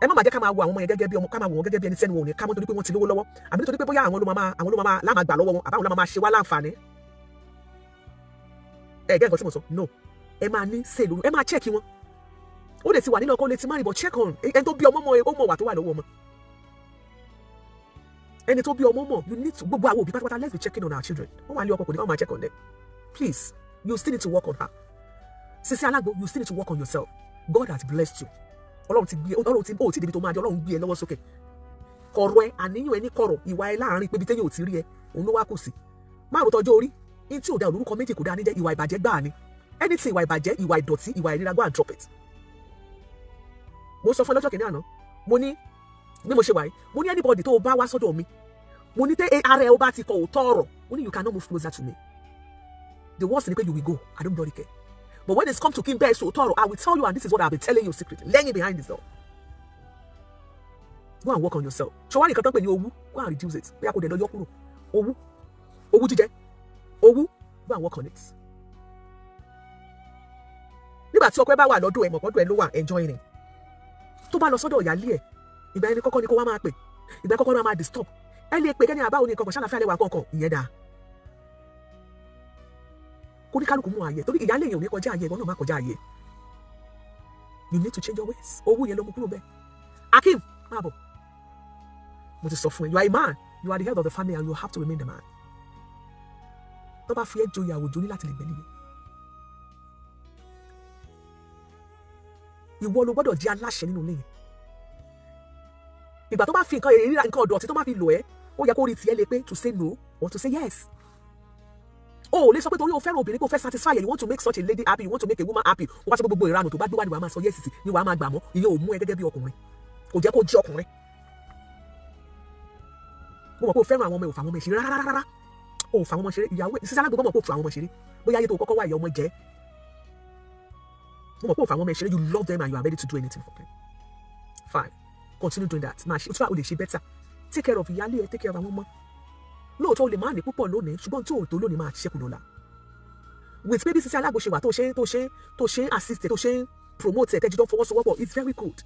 Ẹ má máa jẹ́ ká máa wo àwọn ọmọ yẹn gẹ́gẹ́ bí ọmọ, ká máa wò wọ́n gẹ́gẹ́ bí ẹni tẹ́nu wọn ò ní ká mọ́, nítorí pé wọ́n ti lówó lọ́wọ́, àbí nítorí pé bóyá àwọn ló máa láàmà gbà lọ́wọ́ wọn, àbáwọn ló máa ṣe wá láǹfààní. Ẹ gẹ́ nǹkan tí mo sọ? No, ẹ máa ní say lórí, ẹ máa check wọn. Ó lè ti wà nínú ọkọ, ó lè ti má rìn bọ̀, check on ẹni tó bí ọmọ mọ, ó mọ̀ wà tó wà lọ́wọ́ ọmọ. Ẹni tó bí ọmọ mọ̀. You need to, gbogbo àwọn òbí pátápátá, let's be checking on our children. Wọ́n wà ní ọkọ, kò ní ká máa check on them. Please, you still need to work on her. Sisi Alágbo, you still need to work on yourself. God has blessed you. Ọlọ́run ti gbé, Ọlọ́run ti ó ti débi tó máa dé. Ọlọ́run gbé ẹ lọ́wọ́ sókè. Kọ̀rọ̀ ẹ, àníyàn ẹ ní kọ̀rọ̀, ìwà ẹ láàrin pé ibi téyàn ò ti rí ẹ, òun ló wá kù sí. Márùn tọjọ́ orí ní tí ò da, olórúkọ méjì kò dáa níjẹ́. Ìwà ìbàjẹ́ gbáà ni. Anything ìwà ìbàjẹ́, ìwà ìdọ̀tí, ìwà ìríra, go and drop it. Mo sọ fún ẹ lọ́jọ́ kìíní àná, mo ní bí mo ṣe wà yìí, mo ní anybody tó o bá wá sọ́dọ̀ mi, mo ní tẹ́ ara ẹ o bá ti kọ òótọ́ ọ̀rọ̀, mo ní you cannot move closer to me. The worst ni pé you will go, I don't bloody care. But when it's come to kí n bẹ́ẹ̀ sọ òótọ́ ọ̀rọ̀, I will tell you, and this is what I have been telling you secretly, lẹ́yìn behind this door. Go and work on yourself. Ṣé wàá nìkan tán pè ní owú? Go and reduce it. Bóyá kò dẹ̀ lọ yọ kúrò. Owú, owú jíjẹ, owú, go and work on it. Nígbà tí ọkọ ẹ bá wà lọ́dọ̀ ẹ, mọ̀pọ́dọ̀ ẹ ló wà enjoying it. Tó bá lọ sọ́dọ̀ ìyáálé ẹ̀, ìgbà ẹni kọ́kọ́ ni kó wá máa pè, ìgbà kọ́kọ́ náà máa disturb. Ẹ lè pè kẹ́ni àbáwo ni kankan, ṣàlàfíà lẹ́wà kankan, ìyẹn dáa. Kó ní kálukú mú ààyè, torí ìyáálé yẹn ò ní kọjá ààyè, ìwọ náà má kọjá ààyè. You need to change your ways. Owó yẹn ló mú kúrò bẹ́ẹ̀. Akeem, máa bọ̀. Mo ti sọ fún ẹ, you are a man, you are the head of the family and you have to remain the man. Tó bá fi ẹ́ joyè àwòjọ ní láti lè gbẹ́ nìyẹn. Ìwọ ló gbọ́dọ̀ jẹ́ aláṣẹ nínú ilé yẹn. Ìgbà tó bá fi nǹkan ìríra, nǹkan ọ̀dọ̀tí tó bá fi lò ẹ́, ó yẹ kó rí tiẹ̀ lé pé to say no or to say yes. O ò lè sọ pé torí o fẹ́ràn obìnrin, pé o fẹ́ satisfy, you want to make such a lady happy, you want to make a woman happy, o wá sọ pé gbogbo ìranù tó bá gbé wá ni wàá máa sọ yes sí, ni wàá máa gbà mọ́. Ìyẹn ò mú ẹ gẹ́gẹ́ bí ọkùnrin, kò jẹ́ kó jẹ́ ọkùnrin. Mo mọ̀ pé o fẹ́ràn àwọn ọmọ ẹ, ò fà àwọn ọmọ ẹ ṣeré rárá, o ò fà àwọn ọmọ ṣeré. Ìyàwó Sisi Alágbo mọ̀ pé o fà àwọn ọmọ ṣeré. Bóyá ayé tó kọ́kọ́ wá ìyá ọmọ jẹ́, mo mọ̀ pé o fà àwọn ọmọ ẹ ṣeré. You love them and you are ready to do anything for them. Fine. Continue doing that. Máa ṣe o, tún o lè ṣe better. Take care of ìyálé ẹ, take care of àwọn ọmọ. Lóòótọ́, o lè má ní púpọ̀ lónìí, ṣùgbọ́n tí o tó lónìí máa ṣẹ́kù lọ́la. With baby Sisi Alágbo ṣe wà, tó ṣe assist, tó ṣe promote ẹ, tẹ́jú tó ń fọwọ́sowọ́pọ̀, it's very good.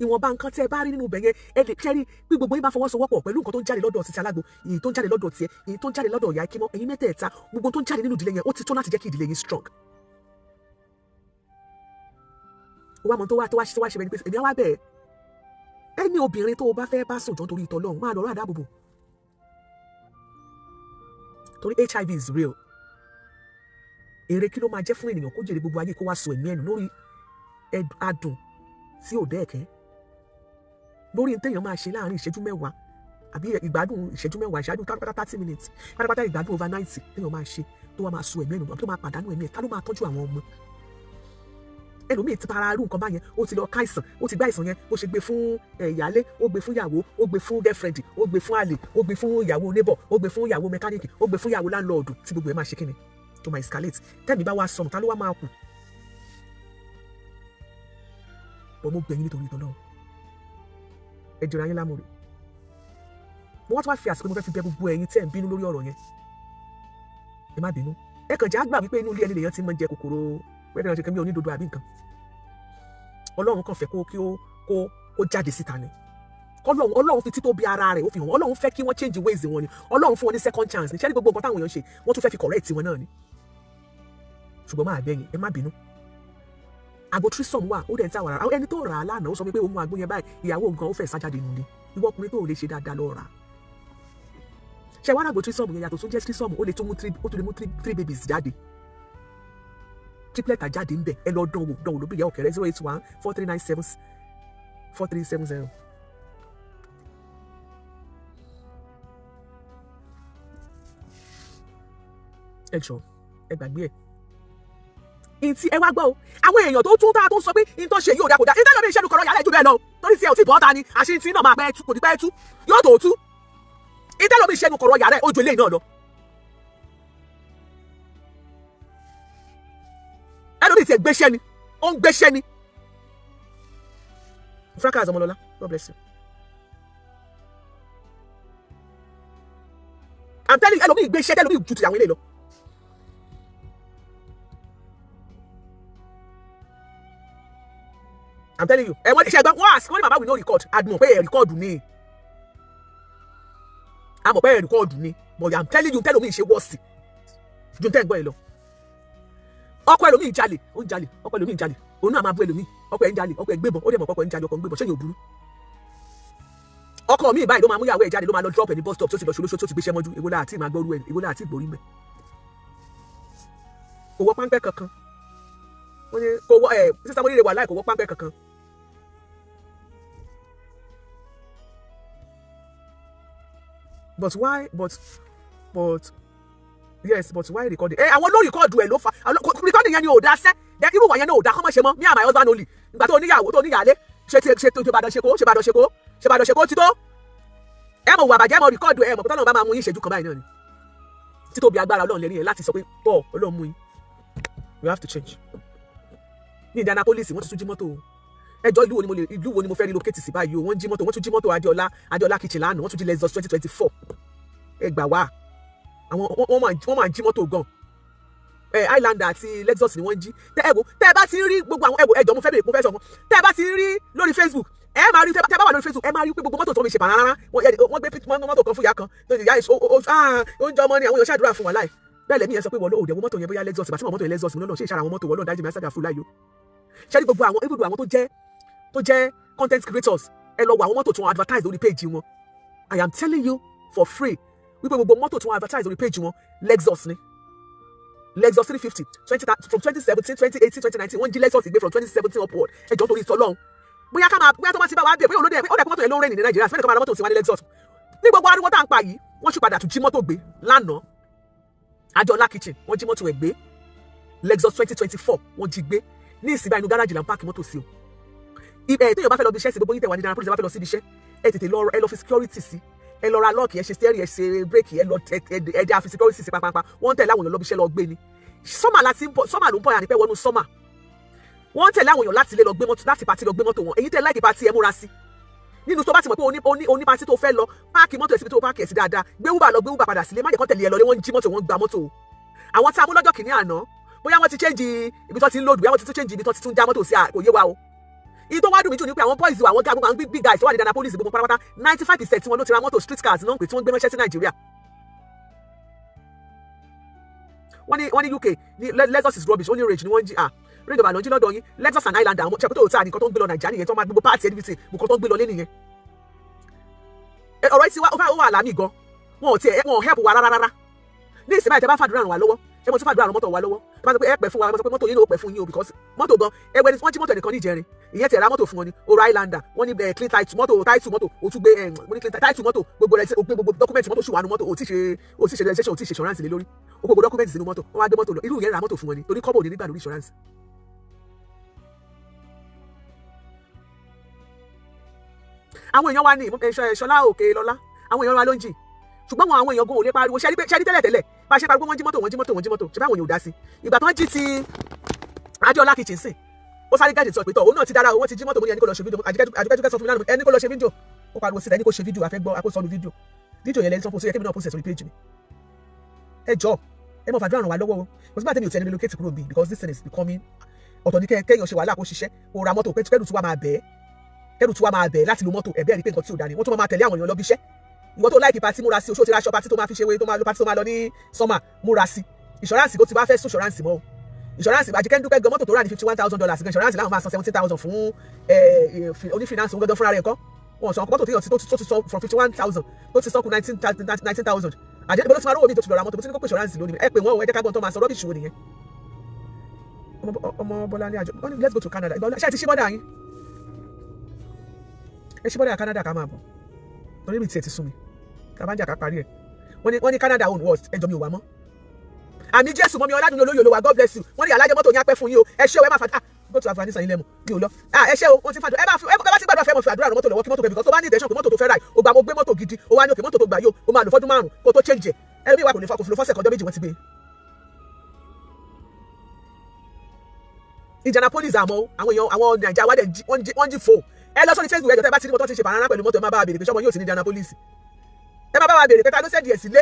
Ìwọ̀nba nǹkan tẹ́ ẹ bá rí nínú ibẹ̀ yẹn, ẹ lè kẹ́rí bí gbogbo yín bá fọwọ́sowọ́pọ̀ pẹ̀lú nǹkan tó ń jáde lọ́dọ̀ Sisi Alágbo, èyí tó ń jáde lọ́dọ̀ tiẹ̀, èyí tó ń jáde lọ́dọ̀ ìyá Ikímọ́, ẹ̀yin mẹ́tẹ̀ẹ̀ta, gbogbo tó ń jáde nínú ìdílé yẹn, ó ti tó láti jẹ́ kí ìdílé yín strong. Ó wá mọ tó wá ṣe bẹ́ẹ̀ ni pé èmi á wá bẹ́ẹ̀. Ẹni obìnrin tó o bá fẹ́ bá sùn, jọ nítorí ìtọ́lọ́run, máa lọ rà dáàbòbò, torí HIV is real. Èrè kí ló máa jẹ́ fún ènìyàn kó jèrè gbogbo ayé, kó wá sọ ẹ̀mí ẹ̀nù lórí adùn tí ò dẹ́ẹ̀kẹ́, lórí ní téèyàn máa ṣe láàrin ìṣẹ́jú 10 àbí ìgbádùn ìṣẹ́jú 10, ìṣẹ́jú pátápátá 30 minutes pátápátá, ìgbádùn over 90 téèyàn máa ṣe, tó wá máa sọ ẹ̀mí ẹ̀nù, tó máa pàdánù ẹ̀mí ẹ̀? Ta ló máa tọ́jú àwọn ọmọ? Ẹlòmíì ti para irú nǹkan báyẹn, ó ti lọ káìsàn, ó ti gbá àìsàn yẹn, ó ṣe gbé fún ìyálé, ó gbé fún ìyàwó, ó gbé fún girlfriend, ó gbé fún àlè, ó gbé fún ìyàwó neighbor, ó gbé fún ìyàwó mechanic, ó gbé fún ìyàwó landlord, tí gbogbo ẹ̀ máa ṣe kíni, tó máa escalate. Tẹ́mi bá wá sọnù, ta ló wá máa kù? Bọ́ mo bẹ̀ yín nítorí ìtọ́lọ́run, ẹ jọra yín lámùrè. Mo wá tún wá fi àsìkò, mo fẹ́ fi bẹ̀ gbogbo ẹ̀yin tẹ́ ẹ̀ ń bínú lórí ọ̀rọ̀ yẹn, ẹ má bínú. Ẹ kàn jẹ́ àgbà wípé inú ilé ẹni lèèyàn ti máa ń jẹ kòkòrò wẹ́rẹ́ náà, ṣe kẹ́mi onídodo àbí nǹkan. Ọlọ́run kàn fẹ́ kó kí ó kó jáde síta ni. Ọlọ́run, Ọlọ́run fi títóbi ara rẹ̀, ó fi hàn. Ọlọ́run fẹ́ kí wọ́n change ways wọn ni. Ọlọ́run fún wọn ní second chance ní. Ṣé ní gbogbo nǹkan táwọn èèyàn ṣe, wọ́n tún fẹ́ fi correct wọn náà ni. Ṣùgbọ́n máa gbẹ̀yìn, ẹ má bínú. Àgbo threesome wà, ó dẹ̀ ń tà wàrà. Ẹni tó rà á lánàá, ó sọ pé òun mú àgbo yẹn báyìí, ìyàwó nǹkan ó fẹ́ sájáde nù ni. Ìwọ ọkùnrin tó lè ṣe dáadáa, lọ rà á. Ṣe wàrà àgbo threesome yẹn, yàtọ̀ tó jẹ́ threesome, ó lè tún mú three, ó tún lè mú three babies jáde, triplet jáde ńbẹ. Ẹ lọ dán wò, dán wò ló bí ìyá ọ̀kẹ́rẹ́. 08143974370. Ẹ jọ, ẹ gbàgbé ẹ. Ìtì ẹ wá gbọ́ o, àwọn èèyàn tó tún tá a tó sọ pé n tó ṣe yóò dá kò dá, ìtẹ́lẹ̀ mi ìṣẹ́nu kọ̀rọ̀ yàrá ìjú bẹ́ẹ̀ lọ, torí tí ẹ ò tí bọ́ ta ni àṣírí tí náà máa pẹ́ tú, kò ní pẹ́ tú, yóò tó tú. Ìtẹ́lẹ̀ mi ìṣẹ́nu kọ̀rọ̀ yàrá ẹ̀ ojú eléyìí náà lọ. Ẹlòmíì tiẹ̀ gbéṣẹ́ ni, ó ń gbéṣẹ́ ni. Fracas Ọmọlọ́lá, God bless you. I'm telling you, ẹlòmíì gbéṣẹ́, ẹlòmíì ju ti àwọn eléyìí lọ. I'm telling you. Ẹ wọ́n ṣe gbọ́, wọ́n ask, wọ́n ní bàbá, we no record. Àdùn pé ẹ̀ record ni, a mọ̀ pé ẹ̀ record ni, but I'm telling you, tẹ́lòmíì ṣe wọ́ọ̀sì ju tẹ́ ń gbọ́ ẹ lọ. Ọkọ ẹlòmíì jalè, ó ń jalè, ọkọ ẹlòmíì jalè, òun náà máa bú ẹlòmíì. Ọkọ ẹ ń jalè, ọkọ ẹ gbébọn, ó dẹ̀ mọ̀ pé ọkọ ẹ ń jalè, ọkọ ń gbébọn. Ṣé yóò burú? Ọkọ mi báyìí ló máa mú ìyàwó ẹ̀ jáde, ló máa lọ drop ẹ̀ ní bus stop, tó ti lọ ṣolóṣó, tó ti gbéṣẹ́ mọ́jú. Èwo la àti máa gbọ́rú ẹ̀? Èwo la àti ìgbòrí mẹ́? Kò wọ páńpẹ́ kankan. Wọ́n ní kò wọ ẹ̀ sísá mo nílé wà láì kò wọ páńpẹ́ kankan. But why, but yes, but why recording? Ẹ àwọn ló record ẹ ló fa recording yẹn ni ò dá sẹ́. Irú wà yẹn náà ò dá kọ́ mọ́ ṣe mọ́. Me and my husband only. Ìgbà tó níyàwó, tó níyàlé, ṣe ti ṣe tó Ìbàdàn ṣe kó ṣe Ìbàdàn ṣe kó ṣe Ìbàdàn ṣe kó ti tó. Ẹ mọ̀ wà bàjẹ́, mọ̀ record ẹ, mọ̀ pé tọ́lọ́run bá máa mú yín ìṣẹ́jú kan báyìí náà ni. Títóbi agbára Ọlọ́run lẹ́ni yẹn láti sọ pé tọ́ Ọlọ́run mú yín. You have to change. Ní Indianapolis, wọ́n ti tún jí mọ́tò ẹjọ́. Ìlú wo ni mo fẹ́ relocate sí báyìí o? Wọ́n jí mọ́tò, wọ́n tún jí mọ́tò Adéọlá, Adéọlá kitchen lánàá. Wọ́n tún jí Lexus 2024. Ẹ gbà wá, àwọn wọ́n máa jí mọ́tò gan. Ẹ Highlander àti Lexus ni wọ́n jí. Tẹ ẹ wo, tẹ ẹ bá ti rí gbogbo àwọn, ẹ wo, ẹjọ́ mo fẹ́ bèrè, mo fẹ́ sọ fún, tẹ ẹ bá ti rí lórí Facebook, ẹ máa rí, tẹ bá wà lórí Facebook, ẹ máa rí pé gbogbo mọ́tò tó ń ṣe pàrọ̀ rárá. Wọ́n gbé mọ́tò kan fún ìyá kan, ìyá oúnjẹ ọmọ ni. Àwọn èèyàn ṣàdúrà fún wa láì bẹ́ẹ̀. Lẹ́mí yẹn sọ pé wọ́n ló òde mọ́tò yẹn, bóyá Lexus bàtí mọ́tò yẹn Lexus lọ́nà ṣe ìṣàrà àwọn mọ́tò wọ́n lọ́nà dájú mi àṣàgà fún láyò. Ṣé ní gbogbo àwọn ibùdó, àwọn tó jẹ́ content creators, ẹ lọ wo àwọn mọ́tò tí wọ́n advertise lórí page wọn. I am telling you for free wípé gbogbo mọ́tò tí wọ́n advertise lórí page wọn, Lexus ni. Lexus 350, twenty, from 2017, 2018, 2019. Wọ́n jí Lexus gbé from 2017 upward. Ẹ jọ̀ọ́, torí ìtọ́lọ́hún, bóyá ká máa, bóyá tó bá ti bá wa bẹ̀, bóyá olóde ó dẹ̀ kó mọ́tò yẹn ló ń rìn ní Nàìjíríà fẹ́ẹ́ kó máa ra mọ́tò tiwa ní Lexus. Ní gbogbo ariwo tá à ń pa yìí, wọ́n sì padà tún jí mọ́tò gbé lánàá. Adéọlá kitchen, wọ́n jí mọ́tò ẹ̀ gbé. Lexus 2024, wọ́n jí gbé. Ní ìsìn báyìí, inú gáràjì là ń park mọ́tò sí o. Ẹ téèyàn bá fẹ́ lọ bí iṣẹ́ sí, gbogbo yín tẹ̀ wá ní Indianapolis, ẹ bá fẹ́ lọ síbi iṣẹ́, ẹ tètè lọ, ẹ lọ fi security sí, ẹ lọ ra lock, ẹ ṣe steering, ẹ ṣe brake, ẹ lọ ẹ dẹ́ àfi security sí pápápá. Wọ́n ń tẹ̀lé àwọn èèyàn lọ bí iṣẹ́ lọ gbé ni. Summer láti ń bọ̀, summer ló ń bọ̀ yà ní pẹ́ wọnú summer. Wọ́n ń tẹ̀lé àwọn èèyàn láti ilé lọ gbé mọ́tò, láti party lọ gbé mọ́tò wọn. Èyí tẹ̀ like party, ẹ múra sí. Nínú tó bá ti mọ̀ pé oní party tó fẹ́ lọ, park mọ́tò ẹ̀ síbi tó park ẹ̀ sí dáadáa, gbé Uber lọ, gbé Uber padà sílé. Má jẹ́ kó tẹ̀lé ẹ lọ lé. Wọ́n ń jí mọ́tò, wọ́n ń gba mọ́tò o. Àwọn tí a mú lọ́jọ́ kìíní àná, bóyá wọ́n ti change ibi tó ti ń load, bóyá wọ́n ti tún change ibi tó ti tún já mọ́tò sí, kò yé wa o. Ìyí tó wá dùn mí jù ni pé àwọn boys wa, àwọn guy, gbogbo àwọn big big guys tó wà ní Indianapolis, gbogbo pátápátá, 95% tí wọ́n ló ti ra mọ́tò, street cars náà pé tí wọ́n gbé ránṣẹ́ sí Nàìjíríà. Wọ́n ní UK ní Lexus is rubbish, only Range ni wọ́n ń jí. Ah, Range Rover ló ń jí lọ́dọ̀ yín. Lexus and Highlander, àwọn ṣèpútò òtá nìkan tó ń gbé lọ Nàìjíríà nìyẹn, tó máa gbogbo parts, everything, nǹkan tó ń gbé lọ lé nìyẹn. Ọ̀rọ̀ yìí ti wá ó wà lámì gan. Wọn ò tiẹ̀, wọn ò help wa rárá rárá. Ní ìsìn báyìí, tẹ bá fàdúrà ràn wá lọ́wọ́, ẹ mọ̀ tún fàdúrà ràn mọ́tò wa lọ́wọ́. Tẹ bá sọ pé ẹ pẹ́ fún wa, ẹ mọ̀ sọ pé mọ́tò yín ló pẹ́ fún yín o, because mọ́tò gan ẹgbẹ́ ni wọ́n jí mọ́tò ẹnìkan ní ìjẹrin. Ìyẹn ti ra mọ́tò fún wọn ni, ó ra Highlander. Wọ́n ní clean title mọ́tò, title mọ́tò, o tún gbé mo ní clean title mọ́tò, gbogbo rẹ̀, o gbé gbogbo document mọ́tò, ṣùwánu mọ́tò, o ti ṣe registration, o ti ṣe insurance lé lórí, o gbogbo document sínú mọ́tò, wọ́n wá gbé mọ́tò lọ. Irú ìyẹn ra mọ́tò fún wọn ni, torí kọ́bọ̀ ò ní nígbà lórí insurance. Àwọn èèyàn wa ní Ṣọlá Òkè Lọ́lá, àwọn èèyàn wa ló ń jì, ṣùgbọ́n àwọn èèyàn gan ò lè pariwo. Ṣe rí tẹ́lẹ̀ tẹ́lẹ̀, bá a ṣe pariwo, wọ́n jí mọ́tò, wọ́n jí mọ́tò, wọ́n jí mọ́tò, ṣe báwọn èèyàn ò dá sí. Ìgbà tó ń jí ti Adéọlá Kitchen sìn, ó sáré gáàdì sọ pé tọ̀ òun náà ti dára o, wọ́n ti jí mọ́tò. Mo ní ẹni kó lọ ṣe fídíò. Àjùkẹ́jùkẹ́ sọ fún mi lánàá, ẹni kó lọ ṣe fídíò. Ó pariwo síta, ẹni kó ṣe fídíò, àfẹ́ gbọ́ akósọ́nu fídíò. Fídíò yẹn lẹ́ni tó ń post, yẹ kébì náà post ẹ̀ sórí page mi. Ẹ jọ, ẹ mọ̀ fàdúrà ràn wá lọ́wọ́ o. Kò sí bá tẹ̀mí ò tẹ̀ ní relocate kúrò bí, because this thing is becoming. Ọ̀tọ̀ ní kẹ́yàn ṣe wàhálà, kó ṣiṣẹ́, kó ra mọ́tò, pé kẹ́rù tí wàá máa bẹ̀ẹ́, kẹ́rù tí wàá máa bẹ̀ẹ́ láti lo mọ́tò. Ẹ̀ bẹ́ẹ̀ rí pé nǹkan tí ò dá ni. Wọ́n tún máa tẹ̀lé àwọn èèyàn lọ bí iṣẹ́. Ìwọ tó like party, múra sí oṣù tí ra aṣọ party tó máa fi ṣe wé, tó máa lo party, tó máa lọ ní summer, múra sí. Insurance tó ti wá fẹ́ sún insurance mọ́ o. Insurance, Àjíkẹ́ ń dúpẹ́ gan, mọ́tò tó rà ní $51,000 gan, insurance láwọn máa san 17,000 fún onífinance. Òun gangan fúnra rẹ̀ kọ́ wọn sọ mọ́tò tó ti sọ from 51,000 tó ti sọ kù 19,000. Àjẹ́ ìbọn ló ti máa rówó mi tó ti lọ ra mọ́tò. Mo ti ní kó pè insurance lónìí. Ẹ pè wọ́n o, ẹ jẹ́ ká gbọ́n tó máa sọ. Rubbish wo nìyẹn? Ọmọ Bọ́lá ní àjọ wọ́n ní let's go to Canada. Ìgbà ṣé ẹ ti ṣí border yín? Ẹ ṣí border Canada ká máa bọ̀, torí mi tiẹ̀ ti sún mi. Ká bá ń jà ká parí ẹ̀. Wọ́n ní Canada own worst. Ẹjọ́ mi ò wá mọ́. Àmì Jésù mọ́mi ọ̀làdùn olóyè olówó, God bless you. Wọ́n ní alájẹ mọ́tò yín apẹ́ fún yín o. Ẹ ṣé o, ẹ má fa. Ah, go to Afghanistan ilẹ̀ mu mi ò lọ. Ah, ẹ ṣé o. Wọ́n ti fàdúrà, ẹ bá fi ẹ bá ti gbàdúrà fẹ́ mọ̀ fi àdúrà ràn mọ́tò lọ́wọ́ kí mọ́tò pẹ̀, because tó bá ní intention pé mọ́tò tó fẹ́ rà, o gbà, mo gbé mọ́tò gidi, o wá ní òkè mọ́tò tó gbà yóò o máa lò fọ́dún 5 kó tó change ẹ̀. Ẹlòmíì wà kò ní fa, kò fi lò fọ́sẹ̀ kọjọ́ 2, wọ́n ti gbé. Indianapolis, àmọ́ àwọn èèyàn, àwọn Nàìjíríà wá dẹ̀ wọ́n jí fò. Ẹ lọ sórí Facebook, ẹjọ́ tẹ́ bá ti ní mọ́tò ti ṣe pàrọ̀ pẹ̀lú mọ́tò, ẹ má bá wa béèrè pé sọ́mọ yóò sí ní Indianapolis. Ẹ má bá wa béèrè pé ta ló send ẹ̀ sílé.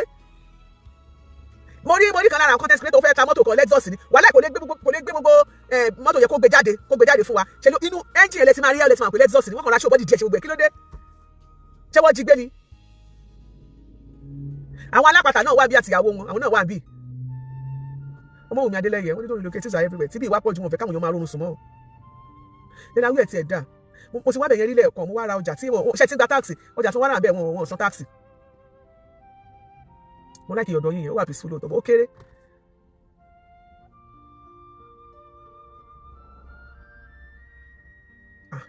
Mo rí kan lára àwọn content creator fẹ́ ta mọ́tò kan, Lexus ni. Wàhálà, kò lè gbé gbogbo mọ́tò yẹ kó gbé jáde fún wa. Ṣe ló inú engine ẹ̀ lẹ́tí máa rí, ẹ̀ lẹ́tí máa pè Lexus ni. Wọ́n kàn ra ṣó body díẹ̀, ṣe gbogbo ẹ̀. Kí ló dé? Ṣé wọ́n jí gbé ni? Àwọn alápàtà náà wà bí àtìyàwó wọn, àwọn náà wà bí. Ọmọ òun Adélẹ́yẹ, wọ́n ní tó relocate are everywhere. Tí bí ìwà pọ̀ ju, wọn fẹ́ káwọn èèyàn máa rọrùn sùn mọ́ nínú awí ẹ̀ tiẹ̀ dà. Mo ti wá bẹ̀yẹn rí lẹ́ẹ̀kan, mo wá ra ọjà tí wọ́n ṣe ti ń gba tax. Ọjà tí wọ́n rà bẹ́ẹ̀, wọ́n san tax. Mo like ọ̀dọ̀ yín yẹn, ó wà peaceful lóòótọ́, ó kéré.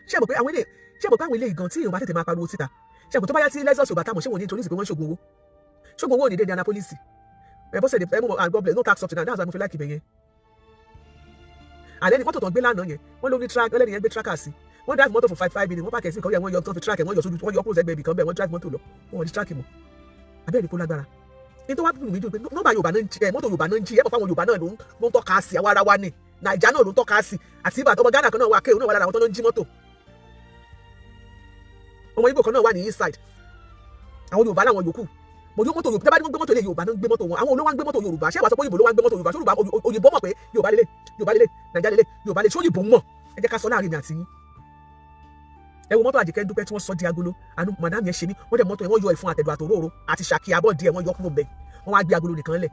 Ṣé mo pé àwọn ilé ìgan tí èèyàn bá tètè máa pariwo síta, ṣé mo tó bá yá tí Lexus ò bá tàmọ̀, ṣé wọ́n ní introduce pé wọ́n ń ṣògùn owó? Ṣògùn owó ò ní dé Indianapolis. Ẹ bọ́sẹ̀ ẹ mú and God bless, no tax up to now. That's why mo fi like ibẹ̀ yẹn. Àlẹ́ ni mọ́tò tó ń gbé lánàá yẹn, wọ́n ló ní track, wọ́n lẹ́nu yẹn gbé tracker sí. Wọ́n drive mọ́tò for 5 minutes, wọ́n park sí ìkọ́wé, wọ́n yọ tó fi track, wọ́n yọ sójú, wọ́n yọ kúrò sẹ́gbẹ̀ẹ́ ibì kan bẹ́ẹ̀, wọ́n drive mọ́tò lọ, wọ́n ní track mọ́. Abẹ́rẹ́ kó lágbára ní tó wá dùn mí dùn pé nọ́mbà Yorùbá náà ń jí ẹ, mọ́tò Yorùbá náà ń jí ẹ. Mọ̀ fáwọn Yorùbá náà ló ń tọ́ka sí, àwọn ará wa ní Nàìjà náà ló ń tọ́ka sí, àti ìbàdàn. Ọmọ Ghana kan náà wà, kéwòn náà wà lára àwọn tó ń jí mọ́tò. Ọmọ Ìgbò kan náà wà ní east side. Àwọn Yorùbá làwọn yòókù. Mo ní mọ́tò Yorùbá, tẹ́ bá ní wọ́n gbé mọ́tò ilé, Yorùbá náà ń gbé mọ́tò wọn. Àwọn olówó ń gbé mọ́tò Yorùbá. Ṣé wàá sọ pé òyìnbó ló wá ń gbé mọ́tò Yorùbá? Ṣé Yorùbá òyìnbó mọ̀ pé Yorùbá lélẹ̀, Yorùbá lélẹ̀, Nàìjíríà lélẹ̀, Yorùbá lélẹ̀? Ṣé òyìnbó mọ̀? Ẹ jẹ́ ká sọ láàrin mi àti yín. Ẹ wo mọ́tò Àjìkẹ́ Dúpẹ́ tí wọ́n sọ di agolo. Àánú madam yẹn ṣe mí. Wọ́n dẹ̀ mọ́tò yẹn, wọ́n yọ ìfun àtẹ̀dọ̀ àtòróró àti ṣàkí abọ́ díẹ̀, wọ́n yọ kúrò bẹ́ẹ̀, wọ́n wá gbé agolo nìkan lẹ̀.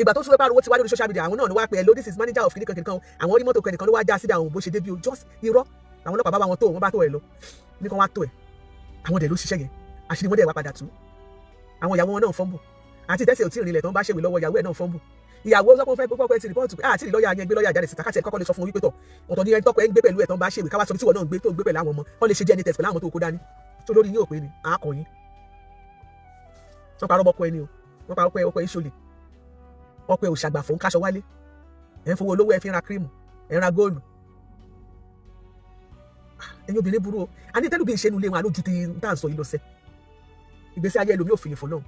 Ìgbà tó tún wẹ́ pariwo ti wá lórí social media, àwọn náà ló wá pé ẹ ló, this is manager of kìnìkan kìnìkan, àwọn orí mọ́tò kìnìkan ló wá já síbi àwọn bó ṣe débi o. Just irọ́. Àwọn ọlọ́pàá bá wọn tó, wọn bá tó ẹ lọ ní kàn wá tó ẹ. Àwọn dẹ̀ ló ṣiṣẹ́ yẹn, àṣírí wọn dẹ̀ wá padà tú. Àwọn ìyàwó wọn náà fọ́nbù, àti ìtẹ́sẹ̀ ò tí ì rìnlẹ̀ tó ń bá ṣèwé lọ́wọ́. Ìyàwó ẹ̀ náà fọ́nbù. Ìyàwó sọ pé ó fẹ́ gbọ́ pé ti report pé àti lọ́ọ̀yà yẹn gbé lọ́ọ̀yà jáde síta, káṣí ẹ̀ kọ́kọ́ lè sọ fún wípé tọ̀ ọ̀tọ̀ ní ẹni tọ́kọ ẹ̀ ń gbé pẹ̀lú ẹ̀ tó ń bá ṣèwé, káwá sọ bí tí wọ́n náà ń gbé, tó ń gbé pẹ̀lú àwọn ọmọ, wọ́n lè ṣe DNA test pẹ̀lú àwọn tó kó dání. Tó lórí yín ò pé ni àákọ́ yín. Wọ́n parọ́ ọmọkọ ẹni o, wọ́n parọ́ pé ọkọ ẹ̀ ṣòlè, ọkọ ẹ̀ òṣàgbàfọ̀ ń káṣọ wálé, ẹ̀ ń fowó olówó ẹ̀ fi ń ra cream, ẹ̀ ń ra góòlù. Ẹ̀yin obìnrin burú o. Àní tẹ́lú bí ìṣẹ́nu ilé wọn àlójú ti ń tà ń sọ yìí lọ́sẹ̀. Ìgbésí ayé ẹlòmíì ò fìyìn fún náà.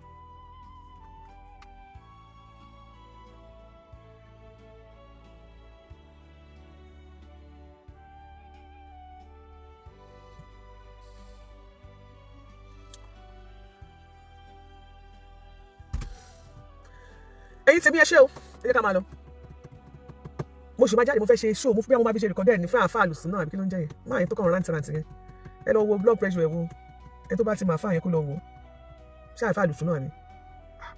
Ẹ̀yin tèmi, ẹ ṣé o, ẹ jẹ́ ká máa lọ. Mo sì máa jáde, mo fẹ́ ṣe show, mo fi bí àwọn máa fi ṣe record ẹ̀ ní fún àáfàá àlùsùn náà, àbí kí ló ń jẹ́ yẹn, máa yẹn tó kàn rántí rántí yẹn. Ẹ lọ wo blood pressure ẹ wo, ẹ tó bá ti máa fà yẹn kó lọ wo. Ṣé àáfàá àlùsùn náà ni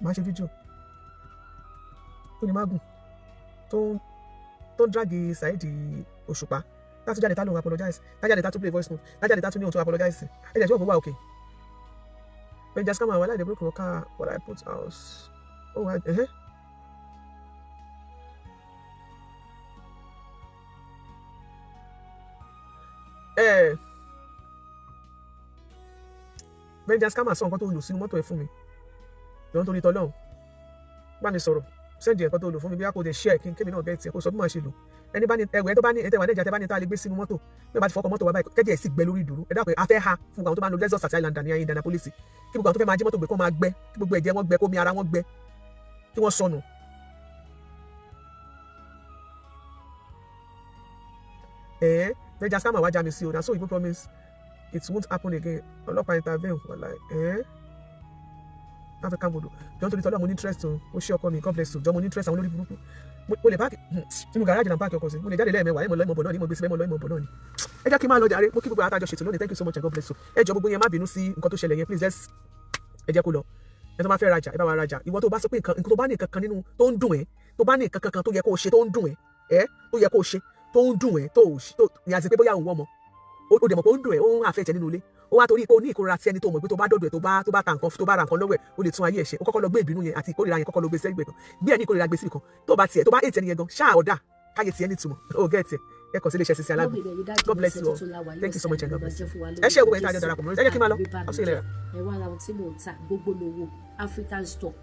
máa ṣe fídíò tó ní mágùn tó ń drag Saheed Òṣùpá, tá tún jáde, tá lóun apologize, tá jáde, tá tún play voice note, tá jáde, tá tún ní òun tún apologize. Ẹ jẹ́ tí wọ́n kò wá òkè. Benja Scammer, wàhálà, dey broke your car but I put house. Oh, I, Benja Scammer, sọ nǹkan tó lò sínú mọ́tò ẹ̀ fún mi jọ̀ọ́, nítorí tọ́lọ́hún. Bá mi sọ̀rọ̀, send nǹkan tó lò fún mi, bí a kò dé share kí n kémi náà get ẹ̀, kó sọ bí màá ṣe lò. Ẹni bá ní ẹwẹ́ tó bá ní ẹtẹ̀wà nẹ́jà, tẹ́ bá ní tá a lè gbé sínú mọ́tò, bí wọ́n bá ti fọkọ̀ mọ́tò wa báyìí, kẹ́jẹ́ ẹ̀ sì gbẹ lórí ìdúró. Ẹ dákun, a fẹ́ ha fún àwọn tó bá ń lo Lexus àti Highlander ní Indianapolis, kí gbogbo àwọn tó fẹ́ máa jí mọ́tò gbé kó máa gbẹ, kí gbogbo ẹ̀jẹ̀ wọn gbẹ, kó mi ara wọn gbẹ, kí wọ́n sọnù. Ẹ̀ẹ́ Venja Scammer wá já mi sí o. Na so you promise it won't happen again. Ọlọ́pàá intervene, wàhálà. Ẹ̀ẹ́ African vodo jọ, nítorí tọ́lọ́, mo ní interest o. Ó ṣe ọkọ mi, God bless you. Jọ, mo ní interest. Àwọn olórí burúkú, mo lè park nínú gàrájì náà, park ọkọ̀ sí, mo lè jáde lẹ́ẹ̀mẹ́wàá, ẹ̀mọ̀ lọ́ ìmọ̀ bọ̀ náà ni, mo gbé síbẹ̀, mọ̀ lọ́ ìmọ̀ bọ̀ náà ni. Ẹ jẹ́ kí n máa lọ jàre. Mo kí gbogbo àtàjọ ṣètò lónìí. Thank you so much and God bless you. Ẹ jọ, gbogbo yẹn, má bínú sí nǹkan tó ṣẹlẹ̀ yẹn. Please, let's, ẹ jẹ́ kó lọ. Ẹ tó bá fẹ́ rajà, ẹ bá wa rajà. Ìwọ tó bá sọ pé nǹkan tó bá ní nǹkan kan nínú tó ń dùn ẹ́, tó bá ní nǹkan kankan tó yẹ kó o ṣe tó ń dùn ẹ́, ẹ tó yẹ kó o ṣe tó ń dùn ẹ́, tó ní àti pé bóyá òun wọ́n mọ́, ó dẹ̀ mọ̀ pé ó ń dùn ẹ́, ó ń àfẹ́ tẹ nínú ilé, ó wá torí pé ó ní ìkórira tí ẹni tó mọ̀ pé tó bá dọ̀dọ̀ ẹ̀, tó bá ta nǹkan, tó bá ra nǹkan lọ́wọ́ ẹ̀, ó lè tún ayé ẹ̀ ṣe. Ó kọ́kọ́ lọ gbé ìbínú yẹn àti ìkórira yẹn, kọ́kọ́ lọ gbé sẹ́gbẹ̀ẹ́ kan, gbé ẹ̀ ní ìkórira gbé síbì kan. Tó bá tiẹ̀ tó bá ètì ẹni yẹn gan ṣáà, ọ̀dà káyé tiẹ̀ nítumọ̀. Ó gẹ̀ tiẹ̀, ẹ kàn sí iléeṣẹ́ Sisi Alágbo. God bless you all. Thank you so much and God bless you. Ẹ ṣé, gbogbo ẹ̀yin tá a jọ darapọ̀ mọ́. Ẹ jẹ́ kí n máa lọ. I'll see you later. Ẹ wá ra ohun tí mò ń ta. Gbogbo lówó African Store,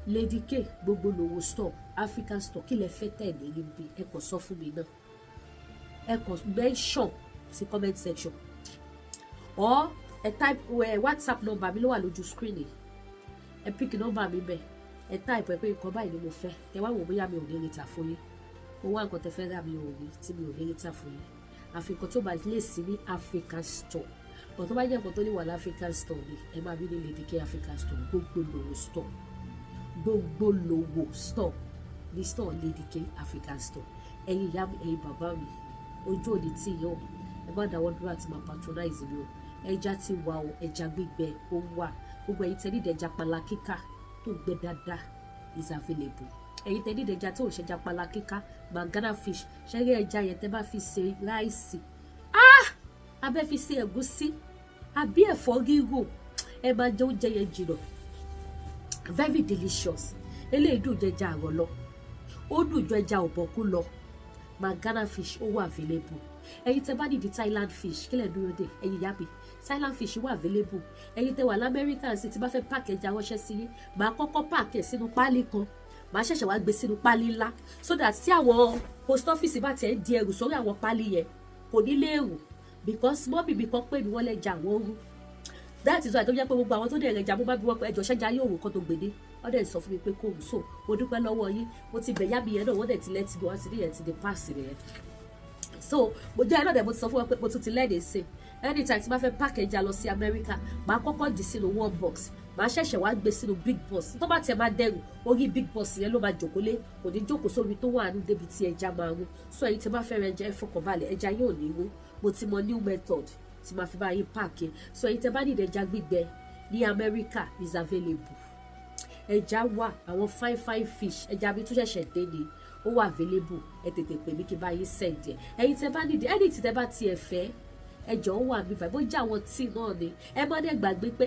Lady K, gbogbo lówó store, African Store. Kí lẹ fẹ́ tẹ̀lé níbi? Ẹ kàn sọ fún mi náà, ẹ kàn mention sí comment section or ẹ type ẹ. WhatsApp number mi ló wà lójú screen yìí. Ẹ pick number mi bẹ́ẹ̀, ẹ type ẹ pé nǹkan báyìí ni mo fẹ́. Ẹ wá wò bóyá mi ò ní rí ta fún yín. Mo wá nǹkan tẹ fẹ́ rà, mi ò rí tí mi ò ní rí ta fún yín, àfi nǹkan tó bá lè sí ní African Store. But tó bá jẹ́ nǹkan tó lè wà ní African Store ni, ẹ máa rí ní Lady K African Store, gbogbo lòwò store, gbogbo lòwò store ní store Lady K African Store. Ẹ̀yin ìyá mi, ẹ̀yin bàbá mi, ojú òní tí yàn. Ẹ má dáwọ́ dúró àti máa patronize mi o. Ẹja ti wà o, ẹja gbígbẹ ó wà. Gbogbo ẹ̀yin tẹ́ nídìí ẹja panla kíká tó gbẹ dáadáa is available. Ẹ̀yin tẹ́ nídìí ẹja tó ò ṣẹja panla kíká, mangana fish, ṣẹ́rí ẹja yẹn, tẹ́ bá fi ṣe rice, ah, abẹ́ fi ṣe ẹ̀gúsí àbí ẹ̀fọ́ rírò, ẹ máa jẹ oúnjẹ yẹn jìnnà. Very delicious. Eléyìí dùn jẹ ẹja àrọ̀ lọ, ó dùn ju ẹja ọ̀bọ̀kú lọ. Mangana fish ó wà available. Ẹ̀yin tẹ́ bá nídìí Thailand fish, kílẹ̀ dúró dé? Ẹ̀yin ìyá mi, Thailand fish wà available. Ẹ̀yin tẹ́ wà lamẹ́ríkà sí, tí bá fẹ́ pack ẹja ránṣẹ́ sí yín, màá kọ́kọ́ pack ẹ̀ sínú páálí kan, màá ṣẹ̀ṣẹ̀ wá gbé sínú páálí ńlá, so that tí àwọn post office bá tiẹ̀ ń di ẹrù sórí àwọn páálí yẹn, kò ní léèrò, because mummy mi kan pè mí, wọ́n lẹ́ja àwọn rú. That is why tó jẹ́ pé gbogbo àwọn tó dẹ̀ rẹjà, mo bá bí wọ́n pé ẹjọ́ ṣẹ́jà yóò wò kán tó gbèdé, wọ́n dẹ̀ sọ fún mi pé kò rù. So mo dúpẹ́ lọ́wọ́ yín. Mo ti bẹ̀yà mi yẹn náà, wọ́n dẹ̀ ti let go, wọ́n ti ní yẹn ti di pass rẹ̀. So mo jẹ́ ẹ̀rọ dẹ̀, mo ti sọ fún wọn pé mo tún ti lẹ́ẹ̀dẹ̀ sí. Anytime tí bá fẹ́ pack ẹja lọ sí Amẹ́ríkà, màá kọ́kọ́ dì sínú one box, màá ṣẹ̀ṣẹ̀ wá gbé sínú big box. Tó bá tiẹ̀ máa dẹrù, orí big box yẹn ló máa jòkó lé, kò ní jókòó sórí tó wà ní débi tí ẹja máa rún. So ẹ̀yin tí bá fẹ́ rẹ ẹja, ẹ fọkànbalẹ̀, ẹja yóò ní rún. Mo ti mọ new method tí màá fi bá yín pack. So ẹ̀yin tẹ́ bá nídìí ẹja gbígbẹ ní Amẹ́ríkà is available. Ẹja wà, àwọn fine fine fish, ẹja mi tún ṣẹ̀ṣẹ̀ dé ni, ó wà available. Ẹ tètè pè mí kí n bá yín send ẹ. Ẹ̀yin tẹ́ bá nídìí ẹni tí tẹ́ bá tiẹ̀ fẹ́, ẹjọ́ wà mí báyìí, bó jẹ́ àwọn tíì náà ni. Ẹ má dẹ̀ gbàgbé pé